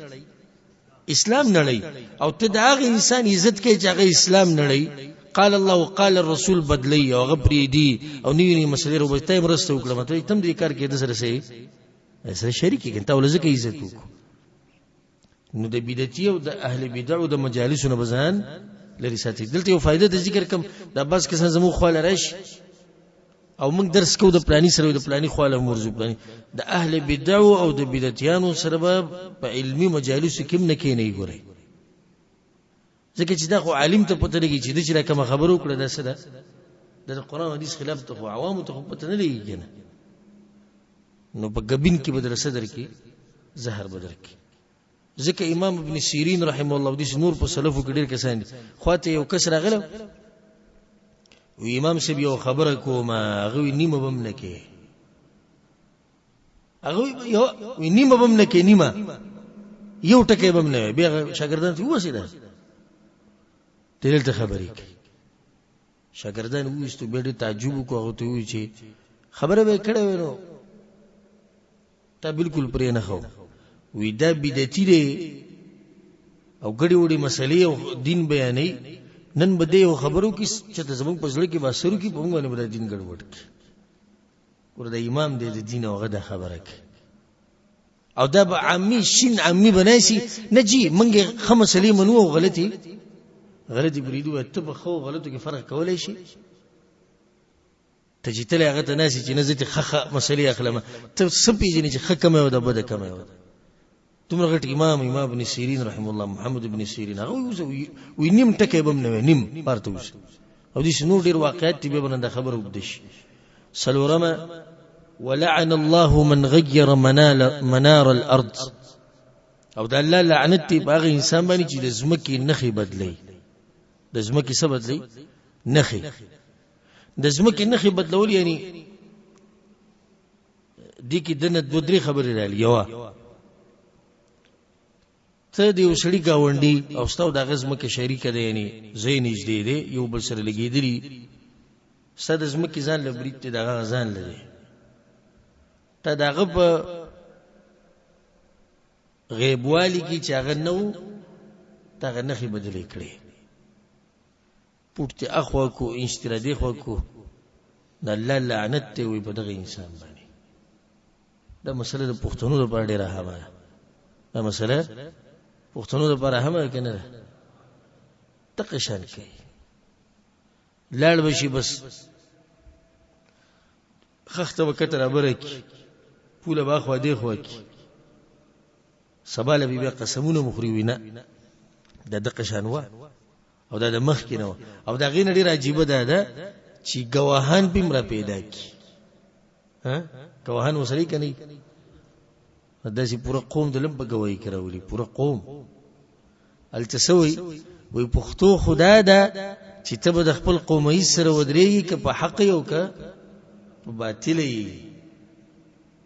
اسلام نړۍ، او ته د هغه انسان عزت کوې چې هغه اسلام نړۍ، قال الله وقال الرسول بدلی او هغه پرېږدي او نوې نوې مسلې راوباسي، ته یې مرسته وکړه، مطلب ته هم دې کار کې ده سره سره شریک یې که نه، تا ولې ځکه عزت وکړو. نو د بدعتي او د اهل بدعو د مجالسو نه به ځان لرې ساتي. دلته یو فایده د ذکر کوم، دا بعض کسان زموږ خواله راشي او موږ درس کوو د پلاني سره، د پلاني خواله هم ورځو، پلاني د اهل بدعو او د بدعتیانو سره به په علمي مجالسو کې هم نه کښېنئ. ګورئ، ځکه چې دا خو عالم ته پته لګي چې ده چې دا کومه خبره وکړه دا څه ده، دا د قرآن حدیث خلاف ته خو عوامو ته خو پته نه لګي که نه، نو په ګبین کې به درسه درکړي، زهر به درکړي. ځکه امام ابن سیرین رحمه الله داسې نور په سلفو کې ډېر کسان دي، خواته یو کس راغلی وي امام صاحب یو خبره کومه، هغه وي نیمه به هم نه کوي، هغه یو وي نیمه به هم نه کوي، نیمه یو ټکی به هم نه وي. بیا شاګردان ته ووسي ده ته دلته خبرې کوي. شاګردان وویستو، بیا ډېر تعجب وکړو، هغه ته وویل چې خبره به یې کړې وی نو تا بالکل پرې نه خو وی دا بدعتي دی او ګډې وډې مسلې او دین بیانوي، نن به دی یو خبرو کې چې ته زموږ په زړه کې به اثر وکړي، په موږ باندې به دا دین ګډوډ کړي. ګوره دا امام دی د دین او هغه دا خبره کوي، او دا به عامي شین عامي به ناسي نه جي موږ یې ښه مسلې منو او غلطې غلطې پرېږدو. ته په ښه او غلطو کې فرق کولی شي؟ ته چې تللی هغه ته ناست چې نه زه ترې ښه ښه مسلې اخلم، ته څه پېژنې چې ښه کومه ده بده کومه ده؟ دومره غټ امام، امام ابن سیرین رحم الله، محمد ابن سیرین، هغه وایي نیم ټکی به هم نه وي، نیم پارته اوسه. او داسې نور ډېر واقعات دي، بیا به نن دا خبره اوږده شي. څلورمه، ولعن الله من غیر منار الارض، او د الله لعنت دی په هغه انسان باندې چې د ځمکې نښې بدلوي. د ځمکې څه بدلوي؟ نښې. د ځمکې نښې بدلول یعنی دې کې دنه دوه درې خبرې راغلي. یوه، ته د یو سړي ګاونډي او ستا او د هغه ځمکه شریکه ده، یعنی ځای نږدې دی، یو بل سره لګېدلي، ستا د ځمکې ځان له برید دی، د هغه ځان له دی، ته د هغه په غیبوالي کې چې هغه نه و، ته هغه نښې بدلې کړې، پوټ ته اخوا کو، انچ ته را دېخوا کو، د الله لعنت دی وایي په دغه انسان باندې. دا مسله د پښتنو لپاره ډېره اهمه ده، دا مسله پښتنو لپاره اهمه ده که نه ده؟ دقه شان کوي، لاړ به شي، بس خښته به کته رابره کړي، پوله به اخوا دېخوا کړي، سبا له به بیا قسمونه مخوري وي نه دا دقه شان وه او دا د مخکې نه وه. او د هغې نه ډېره عجیبه دا ده چې ګواهان پې هم را پیدا کړي. ګواهان ورسره که نه داسې پوره قوم د لم په ګواهي کې راولي، پوره قوم هلته څه وایي؟ وایي پښتو خو دا ده چې ته به د خپل قومي سره ودرېږي که په حق یې او که په باطله یې.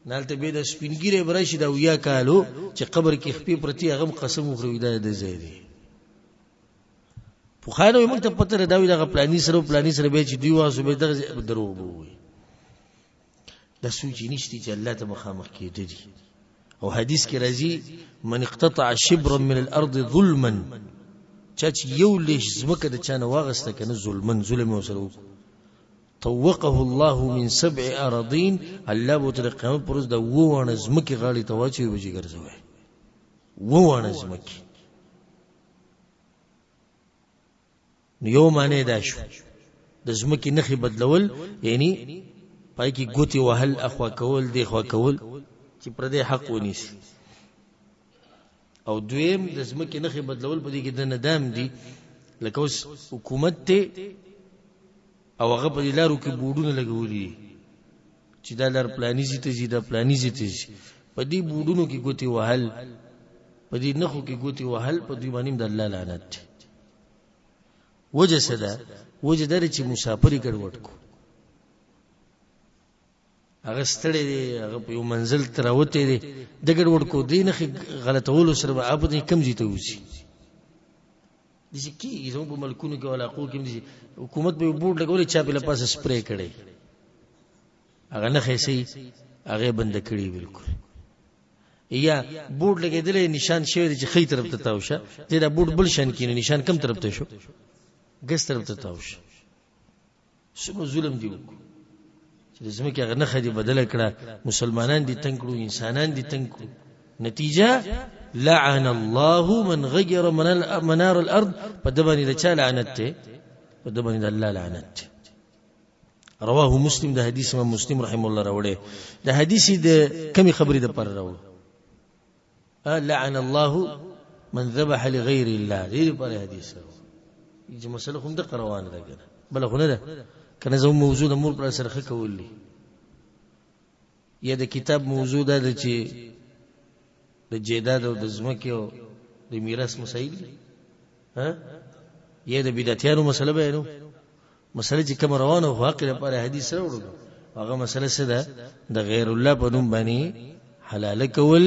نه هلته بیا د سپین ږیری به راشي د 70 کالو چې قبر کې خپې پرتې، هغه هم قسم وخوري وایي دا د ځای دی. پخوانو یې موږ ته پته ده، دا وایي دغه پلاني سره او پلاني سره بیا چې دوی واسو بیا دغه دروغ به ووایي. دا سوچ یې نشته چې الله ته مخامخ کېده دي. او حدیث کې راځي من اقتطع شبرا من الارض ظلما، چا چې یو لېش ځمکه د چا نه واخیسته که نه ظلما، ظلم یې ورسره وکړو، طوقه الله من سبع اراضین، الله به ورته د قیامت پر ورځ د اووه واڼه ځمکې غاړې ته واچوي به چې ګرځوي اووه واڼه ځمکې. نو یو معنی دا شو د ځمکې نښې بدلول، یعنی پای کې ګوتې وهل، اخوا کول، دې خوا کول چې پردی حق ونیسي. او دویم د ځمکې نښې بدلول په دې کې د ندام دي لکه اوس حکومت ته او هغه په دې لارو کې بورډونه لګولي دي چې دا لار پلاني ځای ته ځي، دا پلاني ځای ته ځي. په دې بورډونو کې ګوتې وهل، په دې نښو کې ګوتې وهل، په دوی باندې هم د الله لعنت دی. وجه څه ده؟ وجه دا ده چې مسافر یې ګډوډ کړو. هغه ستړی دی، هغه په یو منزل ته راوتی دی، د ګډوډ کو دې نښې غلطولو سره به هغه په کوم ځای ته وځي. داسې کېږي زموږ په ملکونو کې او علاقو کې هم داسې حکومت به یو بورډ لګولی، چا پې له پاسه سپری کړی، هغه نښه یې صحیح هغه یې بنده کړې بلکل. یا بورډ لګېدلی نشان شوی دی چې ښی طرف ته تاو شه، دی دا بورډ بل شان کینې، نشان کم طرف ته شو؟ ګس طرف ته تاو شه. څومره ظلم دی وکړو چې د ځمکې هغه نښه دې بدله کړه، مسلمانان دې تنګ کړو، انسانان دې تنګ کړو. نتیجه لعن الله من غیر منار الارض. په ده باندې د چا لعنت دی؟ په ده باندې د الله لعنت دی. رواه مسلم. د حدیث امام مسلم رحم الله راوړی. د حدیث د کمی خبرې د پر راوړو، لعن الله من ذبح لغير الله، دې لپاره حدیث راوړو چې مسله هم د روانه ده کنه، بل خو نه ده کنه. زموږ موضوع د مور پر سره ښه کول دي، یا د کتاب موضوع دا ده چې د جیداد او د ځمکې او د میراث مسایل دي، ها، یا د بدعتیانو مسله بیانو. مسله چې کوم روانه خو حق لپاره حدیث راوړو، هغه مسله څه ده؟ د غیر الله په نوم باندې حلال کول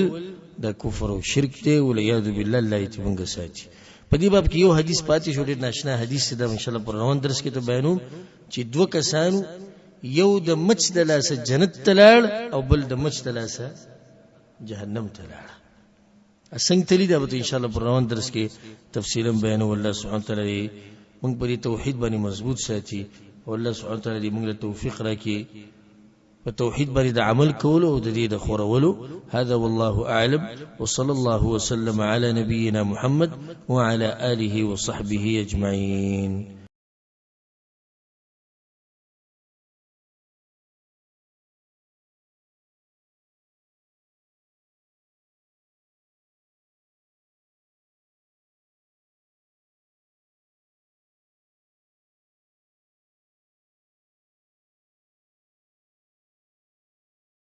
د کفر او شرک دی، ولیاذ بالله. الله یې مونږ ساتي. په دې باب کې یو حدیث پاتې شو، ډېر ناشنا حدیث دی، ان شاء الله پر روان درس کې ته بیانوم، چې دوه کسانو یو د مچ د لاسه جنت ته لاړ او بل د مچ د لاسه جهنم ته لاړ. څنګه تللی دا به ان شاء الله پر روان درس کې تفصیلا بیانو. الله سبحانه وتعالی موږ په دې توحید باندې مضبوط ساتي، او الله سبحانه وتعالی دې موږ له توفیق راکړي په توحید باندې د عمل کولو او د دې د خورولو. هذا والله اعلم، وصلى الله وسلم على نبينا محمد وعلى آله وصحبه اجمعين.